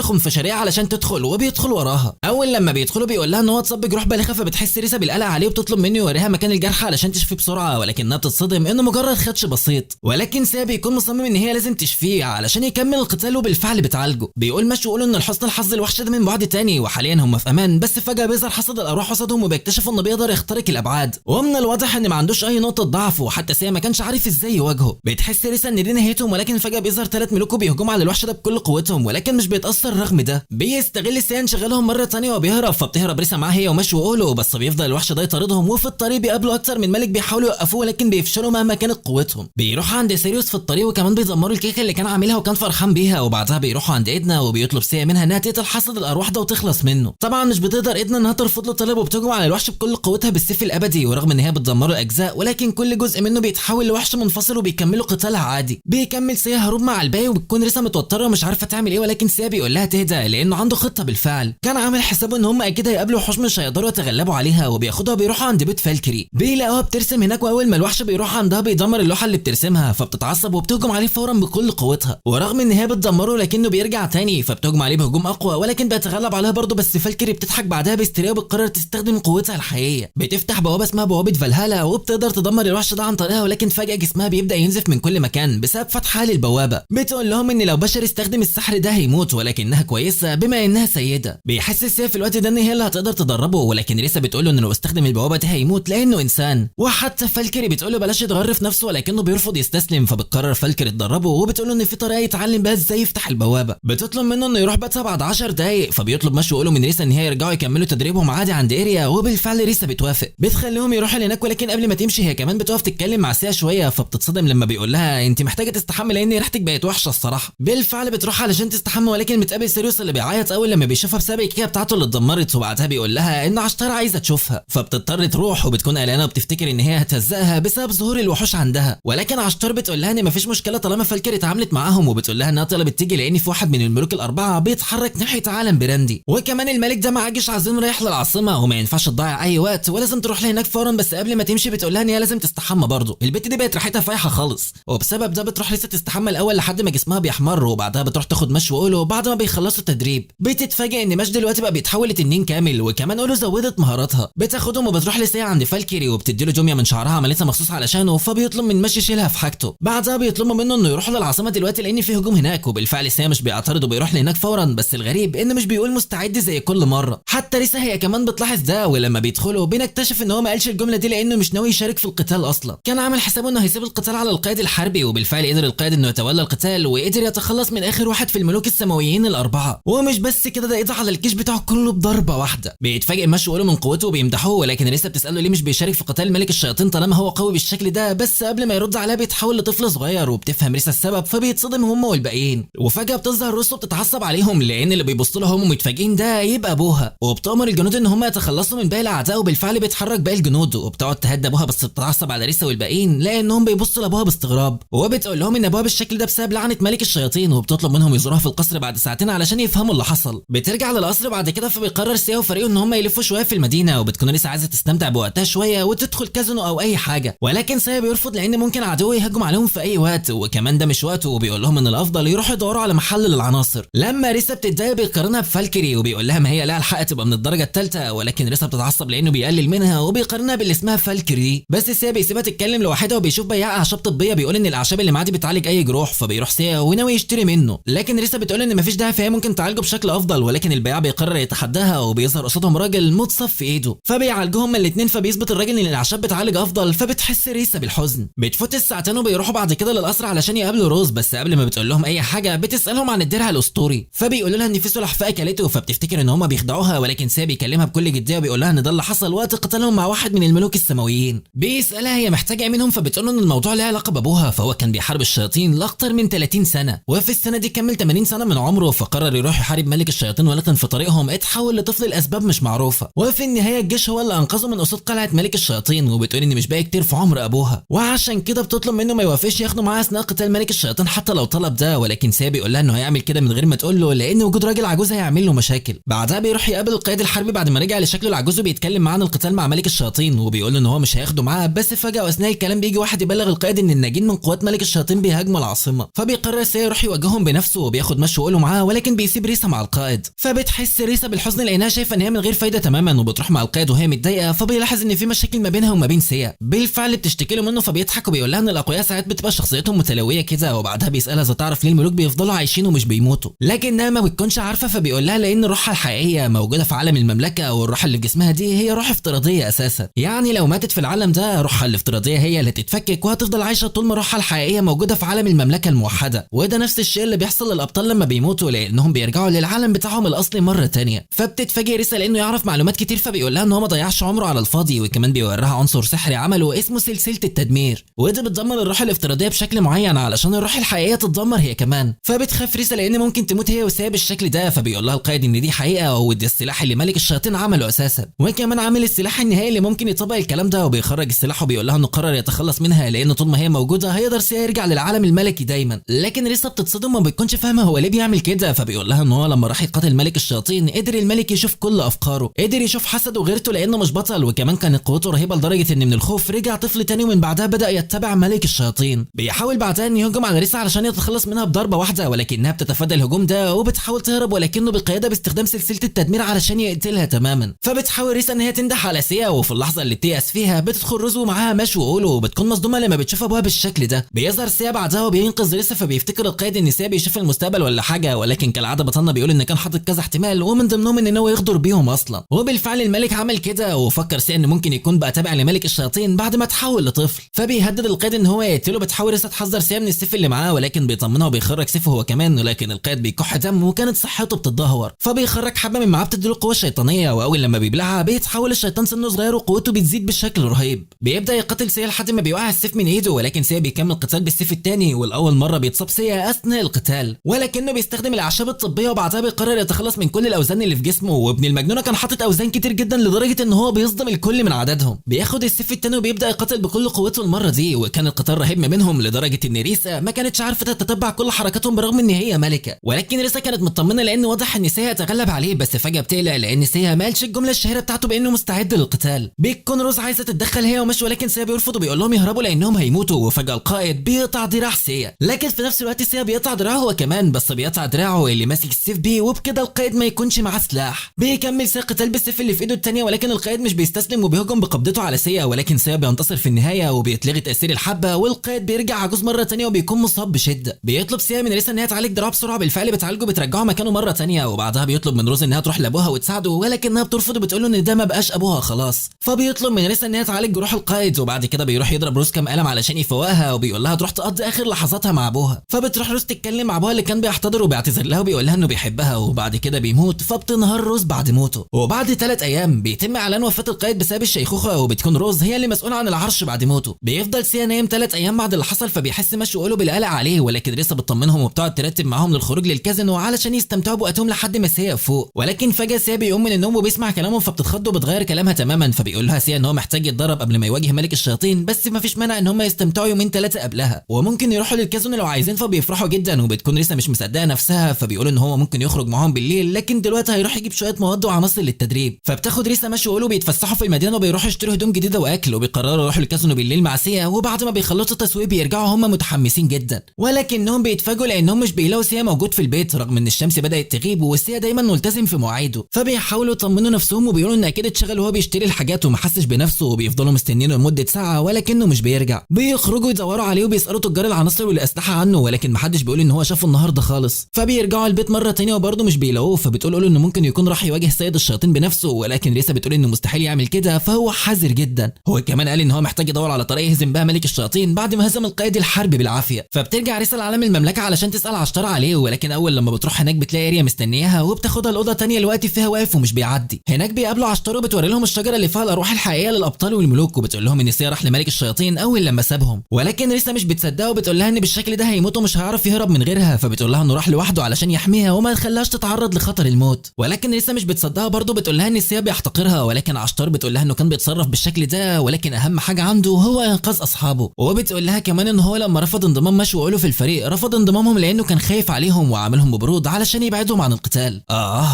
خنفشاريه علشان تدخل وبيدخل وراها. اول لما بيدخلوا بيقول لها ان هو اتصاب بجروح بالغة، فبتحس ريسا بالقلق عليه وبتطلب منه يوريها مكان الجرح علشان تشفيه بسرعة، ولكنها بتتصدم انه مجرد خدش بسيط. ولكن سيا بيكون مصمم ان هي لازم تشفيه علشان يكمل القتال، وبالفعل بتعالجه. بيقول مشو وقوله ان لحسن الحظ الوحش ده من بعد تاني وحاليا هم في امان، بس فجاة بيظهر حصد الارواح قصادهم وبيكتشفوا انه بيقدر يخترق الابعاد، ومن الواضح ان ما عندوش اي نقطة ضعف، وحتى سيا ما كانش عارف ازاي يواجهه. بتحس ريسا ان دي نهايتهم، ولكن فجاة بيظهر 3 ملوك وبيهجموا على الوحش ده بكل قوتهم، ولكن مش بيتاثر رغم ده. بيستغل سيا انشغالهم مرة ثانية وبيهرب، فبتهرب ريسا معاه هي ومشو وقوله، بس بيفضل الوحش ده يطاردهم، وفي الطريق بيقابلوا اكتر من ملك بيحاولوا يوقفوه ولكن بيفشلوا مهما كانت قوتهم. بيروح عند سيريوس في الطريق وكمان بيدمروا الكيكه اللي كان عاملها وكان فرحان بيها، وبعدها بيروحوا عند إدنا وبيطلب سيا منها انها تقتل حصد الارواح ده وتخلص منه. طبعا مش بتقدر إدنا انها ترفض له طلب، وبتهجم على الوحش بكل قوتها بالسيف الابدي، ورغم ان هي بتدمره الاجزاء ولكن كل جزء منه بيتحول لوحش منفصل وبيكملوا قتالها عادي. بيكمل سيا هروب مع الباقي، وبتكون ريسا متوترة ومش عارفه تعمل ايه، ولكن سيا بيقول لها تهدى لانه عنده خطه بالفعل. كان عامل حسابه ان هم اكيد هيقابلوا وحوش مش هيقدروا يتغلبوا عليها، وبياخدوها بيروحوا عند بيت فالكري. بيلاقوها بترسم هناك، واول ما الوحش بيروح عندها بيدمر اللوحة اللي بترسمها، فبتتعصب وبتهجم عليه فورا بكل قوتها، ورغم ان هي بتدمره لكنه بيرجع تاني، فبتهجم عليه بهجوم اقوى ولكن بيتغلب عليها برضه. بس فالكري بتضحك بعدها باستريا وبتقرر تستخدم قوتها الحقيقية. بتفتح بوابه اسمها بوابه فالهالا وبتقدر تدمر الوحش ده عن طريقها، ولكن فجاة جسمها بيبدا ينزف من كل مكان بسبب فتحها للبوابه. بتقول لهم ان لو بشر استخدم السحر ده هيموت، ولكنها كويسة بما انها سيده. بيحس سيا في الوقت ده ان هي اللي هتقدر تدربه، ولكن ريسا بتقول له ان لو استخدم البوابة دي هيموت لانه انسان. وحتى فالكري بتقول له بلاش يتغر في نفسه، ولكنه بيرفض يستسلم، فبتقرر فالكري تدربه وبتقول له ان في طريقه يتعلم بها ازاي يفتح البوابة. بتطلب منه انه يروح بيتها بعد 10 دقايق، فبيطلب مشو وقوله من ريسا ان هي يرجعوا يكملوا تدريبهم عادي عند اريا، وبالفعل ريسا بتوافق. بتخليهم يروحوا لهناك، ولكن قبل ما تمشي هي كمان بتقف تتكلم مع سيا شوية، فبتتصدم لما بيقول لها انت محتاجه تستحمي لان ريحتك بقت وحشة الصراحة. بالفعل بتروح علشان تستحمى، ولكن بتقابل سيريوس اللي بيعيط اول لما بيشوفها بسبب الكيكه بتاعته اللي اتدمرت، وبعدها بيقول لها ان عشتار عايزه تشوفها، فبتضطر تروح وبتكون قلقانة وبتفتكر ان هي هتهزقها بسبب ظهور الوحوش عندها، ولكن عشتار بتقول لها ان مفيش مشكلة طالما فالكري اتعاملت معاهم، وبتقول لها انها طلبت تيجي لان في واحد من الملوك الاربعة بيتحرك ناحية عالم براندي، وكمان الملك ده معاه جيش عظيم رايح للعاصمه وما ينفعش تضيع اي وقت ولازم تروح لهناك فورا. بس قبل ما تمشي بتقول لها ان هي لازم تستحمى برضه، البت دي بقت ريحتها فايحه خالص، وبسبب ده بتروح لسه تستحمى الاول لحد ما جسمها بيحمر، وبعدها بتروح تاخد مش وقوله. بعد ما بيخلصوا التدريب بتتفاجئ ان مش دلوقتي بقى بيتحول لتنين كامل، وكمان قوله زودت مهاراتها. بتاخدهم وبتروح لسيا عند فالكري وبتدي له دمية من شعرها عملتها مخصوص علشانه، فبيطلب من مش يشيلها في حاجته. بعدها بيطلبوا منه انه يروح للعاصمه دلوقتي لان في هجوم هناك، وبالفعل سيا مش بيعترض وبيروح لهناك فورا. بس الغريب انه مش بيقول مستعد زي كل مرة، حتى ريسا هي كمان بتلاحظ ده، ولما بيدخلوا بنكتشف ان هو ما قالش الجملة دي لانه مش ناوي يشارك في القتال اصلا. كان عامل حسابه انه هيسيب القتال على القائد الحربي، وبالفعل قدر القائد انه يتولى القتال وقدر يتخلص من اخر واحد في الملوك السماويين الاربعة. ومش بس كده، ده قضى على الجيش بتاعه كله بضربه واحدة. بيتفاجئ مشو وقوله من قوته وبيمدحوه، ولكن ريسا بتساله ليه مش بيشارك في قتال ملك الشياطين طالما هو قوي بالشكل ده. بس قبل ما يرد عليها بيتحول لطفل صغير، وبتفهم ريسا السبب فبيتصدم هم والباقيين. وفجاة بتظهر روسو بتتعصب عليهم لان اللي بيبص لهم ومتفاجئين ده يبقى ابوها، وبتامر الجنود ان هم يتخلصوا من باقي الاعداء، وبالفعل بيتحرك باقي الجنود. وبتقعد تهدى ابوها بس بتتعصب على ريسا والباقيين لانهم بيبصوا لابوها باستغراب، وبتقول لهم ان ابوها بالشكل ده بسبب لعنه ملك الشياطين، وبتطلب منهم يزوروها في القصر بعد ساعتين علشان يفهموا اللي حصل. بترجع للقصر بعد كده، فبيقرر سيا وفريقه ان هم يلفوا شوية في المدينة، وبتكون ريسا عايزه تستمتع بوقتها شوية وتدخل كازينو او اي حاجة، ولكن سيا بيرفض لان ممكن عدو يهجم عليهم في اي وقت، وكمان ده مش وقته، وبيقول لهم ان الافضل يروحوا يدوروا على محل للعناصر. لما ريسا بتتضايق بيقارنها بفالكري وبيقول لها ما هي لها الحق تبقى من الدرجة الثالثة، ولكن ريسا بتتعصب لانه بيقلل منها وبيقارنها باللي اسمها فالكري. بس سيا بيسيبها تتكلم لوحدها وبيشوف بياع اعشاب طبية بيقول ان الاعشاب اللي معاه دي بتعالج اي جروح، فبيروح سيا وناوي يشتري منه، لكن ريسا بتقول ان مفيش داعي فهي ممكن تعالجه بشكل افضل، ولكن البياع بيقرر يتحداها وبيظهر قصادهم راجل متصف في ايده، فبيعالجهم الاثنين، فبيثبت الراجل ان الاعشاب بتعالج افضل، فبتحس ريسا بالحزن. بتفوت الساعتين وبيروحوا بعد كده للقصر علشان يقابلوا روز، بس قبل ما بتقول لهم اي حاجة بتسالهم عن الدرع الاسطوري، فبيقولوا لها ان في سلحفاة اكلته، فبتفتكر ان هم بيخدعوها، ولكن سيا بيكلمها بكل جدية وبيقول لها ان ده اللي حصل وقت قتالهم مع واحد من الملوك السماويين. بيسالها هي محتاجه ايه منهم، فبتقول له ان الموضوع له علاقة بابوها، فهو كان بيحارب الشياطين لاكتر من 30 سنة، وفي السنة دي كمل 80 سنة من عمره، فقرر يروح يحارب ملك الشياطين، ولكن في طريقهم اتحول لطفل لاسباب مش معروفة، وفي النهاية الجيش هو اللي انقذه انقذه من قصاد قلعه ملك الشياطين، وبتقول ان مش باقي كتير في عمر ابوها، وعشان كده بتطلب منه ما يوافقش ياخده معاه اثناء قتال ملك الشياطين حتى لو طلب ده. ولكن سيا بيقول لها انه هيعمل كده من غير ما تقول له، لان وجود راجل عجوز هيعمل له مشاكل. بعدها بيروح يقابل القائد الحربي بعد ما رجع لشكله العجوز، وبيتكلم معاه عن القتال مع ملك الشياطين، وبيقول له ان هو مش هياخده معاه. بس فجأة واثناء الكلام بيجي واحد يبلغ القائد ان الناجين من قوات ملك الشياطين بيهاجموا العاصمة، فبيقرر سيا يروح يواجههم بنفسه، وبياخد مشو وقوله معاه، ولكن بيسيب ريسا مع القائد. فبتحس ريسا بالحزن لانها شايفه ان هي من غير فايده تماما، وبتروح مع القائد وهي متضايقة. فبيلاحظ ان في مشاكل ما بينها وما بين سيا، بالفعل بتشتكي له منه، فبيضحك وبيقول لها ان الاقوياء ساعات بتبقى شخصيتهم متلويه كده. وبعدها بيسالها اذا تعرف ليه الملوك بيفضلوا عايشين ومش بيموتوا، لكنها ما بتكونش عارفه. فبيقول لها لان روحها الحقيقية موجودة في عالم المملكة، والروح اللي في جسمها دي هي روح افتراضية اساسا، يعني لو ماتت في العالم ده روحها الافتراضية هي اللي تتفكك وهتفضل عايشه طول ما روحها الحقيقية موجودة في عالم المملكة الموحدة. وده نفس الشيء اللي بيحصل للابطال لما بيموتوا، لانهم بيرجعوا للعالم بتاعهم الاصلي مرة تانية. فبتتفاجئ ريسا لانه يعرف معلومات كتير، فبيقول لها ان هو ما ضيعش عمره على الفاضي، وكمان بيوريها عنصر سحري عمله اسمه سلسلة التدمير، وده بتدمر الروح الافتراضية بشكل معين علشان الروح الحقيقية تتدمر هي كمان. فبتخاف ريسا لان ممكن تموت هي وسيا بالشكل ده، فبيقول لها القائد ان دي حقيقة، وده السلاح اللي ملك الشياطين عمله اساسا، وكمان عامل السلاح النهائي اللي ممكن يطبق الكلام ده. وبيخرج السلاح وبيقول لها انه قرر يتخلص منها لان طول ما هي موجودة هيقدر سيا يرجع للعالم الملكي دايما. لكن ريسا بتتصدم وما بتكونش فاهمه هو ليه بيعمل كده، فبيقول لها ان هو لما راح يقاتل ملك الشياطين قدر الملك يشوف كل افكاره، قدر يشوف حسده وغيرته لانه مش بطل، وكمان كانت قوته رهيبة لدرجة ان من الخوف رجع طفل تاني، ومن بعدها بدا يتبع ملك الشياطين. بيحاول بعدها ان يهجم على ريسا علشان يتخلص منها بضربه واحدة، ولكنها بتتفادى الهجوم ده وبتحاول تهرب، ولكنه بقيادة باستخدام سلسلة التدمير علشان يقتلها تماما. فبتحاول ريسا ان هي تنده على سيا، وفي اللحظة اللي بتيأس فيها بتدخل روز ومعاها ماش وأولو، وبتكون مصدومة لما بتشوف ابوها بالشكل ده. بيظهر سيا بعدها وبينقذ ريسا، فبيفتكر القائد ان سيا بيشوف المستقبل ولا حاجة، ولكن كالعادة بطلنا بيقول ان كان حاطط كذا احتمال ومن ضمنهم ان هو يغدر بيهم اصلا. وبالفعل الملك عمل كده، وفكر سيا ان ممكن يكون بقى تابع لملك الشياطين بعد ما تحول لطفل، فبيهدد القائد ان هو يقتله. بتحاول ريسا تحذر سيا من السيف اللي معاه، ولكن بيطمنها وبيخرج سيفه هو كمان، ولكن القائد بيكح دم وكانت صحته بتتدهور، فبيخرج حبه من معاه بتديله القوة الشيطانية، واول لما بيبلعها بيتحول الشيطان سنة صغير وقوته بتزيد بشكل رهيب. بيبدا يقاتل سيا لحد ما بيوقع السيف من ايده، ولكن سيا بيكمل قتال بالسيف الثاني، والاول مرة بيتصاب سيا اثناء القتال، ولكنه بيستخدم الاعشاب الطبية، وبعدها بيقرر يتخلص من كل الاوزان اللي في جسمه. وابن المجنونة كان حاطط اوزان كتير جدا لدرجة ان هو بيصدم الكل من عددهم. بياخد السيف الثاني وبيبدا يقاتل بكل قوته المرة دي، وكان القتال رهيب ما بينهم لدرجة ان ريسا ما كانتش عارفه تتتبع كل حركاتهم برغم ان هي ملكه. ولكن ريسا كانت مطمنه لان واضح ان سيا تغلب عليه، بس فجاة بتقلق لان سيا ما قالش الجملة الشهيرة بتاعته بانه مستعد للقتال. بتكون روز عايزه تتدخل هي ومش، ولكن سيا بيرفض وبيقول لهم يهربوا لانهم هيموتوا. وفجاة القائد بيقطع ذراع سيا، لكن في نفس الوقت سيا بيقطع دراعه هو كمان، بس بيقطع دراعه اللي ماسك السيف بيه، وبكده القائد ما يكونش معاه سلاح. بيكمل سيا قتال بالسيف اللي في ايده الثانية، ولكن القائد مش بيستسلم وبيهجم بقبضته على سيا، ولكن سيا بينتصر في النهاية وبيتلغي تاثير الحبة، والقائد بيرجع عجوز مرة ثانية وبيكون مصاب بشده. بيطلب سيا من ريسا ان هي تعالج دراعه بسرعة، بالفعل بتعالجه بترجعه مكانه مرة ثانية. وبعدها بيطلب من روز انها تروح لابوها وتساعده، ولكنها بترفض وبتقول له ان ده ما بقاش ابوها خلاص. فبيطلب من ريسا ان هي تعالج جروح القائد، وبعد كده بيروح يضرب روز كام قلم علشان يفوقها، وبيقول لها تروح تقضي اخر لحظاتها مع ابوها. فبتروح روز تتكلم مع ابوها اللي كان بيحتضر وبيعتذر لها وبيقول لها انه بيحبها، وبعد كده بيموت. فبتنهار روز بعد موته. وبعد 3 ايام بيتم اعلان وفاه القائد بسبب الشيخوخة، وبتكون روز هي اللي مسؤولة عن العرش بعد موته. بيفضل سيا نايم 3 ايام بعد اللي حصل، فبيحس ماشي وقوله بالقلق عليه، ولكن ريسا بتطمنهم وبتقعد ترتب معاهم للخروج للكازينو علشان يستمتعوا بوقتهم لحد ما سيا فوق. ولكن فجاة سيا بيقوم من النوم وبيسمع كلامهم، فبتتخض وبتغير كلامها تماما. فبيقول لها سيا ان هو محتاج يتدرب قبل ما يواجه ملك الشياطين، بس مفيش مانع ان هم يستمتعوا يومين 3 قبلها، وممكن يروحوا للكازينو لو عايزين. فبيفرحوا جدا، وبتكون ريسا مش مصدقه نفسها، فبيقولوا ان هو ممكن يخرج معاهم بالليل، لكن دلوقتي هيروح يجيب شوية مواد وعناصر للتدريب. فبتاخد ريسا ماشي وقولوا بيتفسحوا في المدينة وبيروحوا يشتروا هدوم جديدة واكل، وبيقرروا يروحوا الكازينو بالليل مع سيا. وبعد ما بيخلصوا التسويق بيرجعوا هم متحمسين جدا، ولكنهم بيتفاجئوا لانهم مش بيلاقوا سيا موجود في البيت، رغم ان الشمس بدات تغيب وسيا دايما ملتزم في مواعيده. فبيحاولوا يطمنوا نفسهم وبيقولوا ان اكيد اتشغل وهو بيشتري الحاجات وما حسش بنفسه، وبيفضلوا مستنينه لمدة ساعة ولكنه مش بيرجع. بيخرجوا يدوروا عليه وبيسالوا تجار العناصر والاسلحة عنه، ولكن محدش بيقول ان هو شافه النهارده خالص. فبيرجعوا البيت مرة ثانية وبرضه مش بيلاقوه، فبتقول له انه ممكن يكون راح يواجه سيد الشياطين بنفسه، ولكن ريسا بتقول انه مستحيل يعمل كده، فهو حذر جدا. هو كمان قال ان هو محتاج يدور على طريقه يهزم بها ملك الشياطين بعد ما هزم القائد الحربي بالعافية. فبترجع ريسا لعالم المملكة علشان تسال عشتار عليه، ولكن اول لما بتروح هناك بتلاقي اريا مستنياها وبتاخدها الاوضة ثانية الوقت فيها واقف ومش بيعدي. هناك بيقابلوا عشتار وبتوري لهم الشجرة اللي فيها الارواح الحقيقية للابطال والملوك، وبتقول لهم ان سيا راح لملك الشياطين اول لما سابهم، ولكن ريسا مش بتصدقه وبتقول لها ان بالشكل ده هيموت ومش هيعرف يهرب من غيرها. فبتقول لها انه راح لوحده علشان يحميها وما يخليهاش تتعرض لخطر الموت، ولكن ريسا مش بتصدقها برضه، بتقول لها ان سيا بيحتقرها، ولكن ولكن عشتار بتقول لها انه كان بيتصرف بالشكل ده ولكن اهم حاجة عنده هو انقاذ اصحابه، وبتقول لها كمان ان هو لما رفض انضمام ماش واولو في الفريق رفض انضمامهم لانه كان خايف عليهم وعاملهم ببرود علشان يبعدهم عن القتال.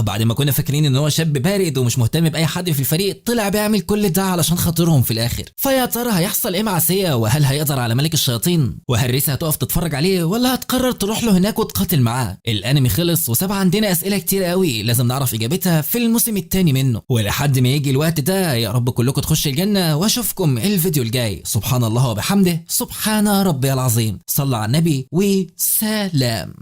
بعد ما كنا فاكرين ان هو شاب بارد ومش مهتم باي حد في الفريق، طلع بيعمل كل ده علشان خاطرهم في الاخر. فيا ترى هيحصل ايه مع سيا؟ وهل هيقدر على ملك الشياطين؟ وهل ريسا هتقف تتفرج عليه ولا هتقرر تروح له هناك وتقاتل معاه؟ الانمي خلص وساب عندنا اسئلة كتير قوي لازم نعرف اجابتها في الموسم الثاني منه، ولحد ما يجي الوقت ده يا رب كلكم تخش الجنة، واشوفكم الفيديو الجاي. سبحان الله وبحمده، سبحان ربي العظيم، صلى على النبي وسلام.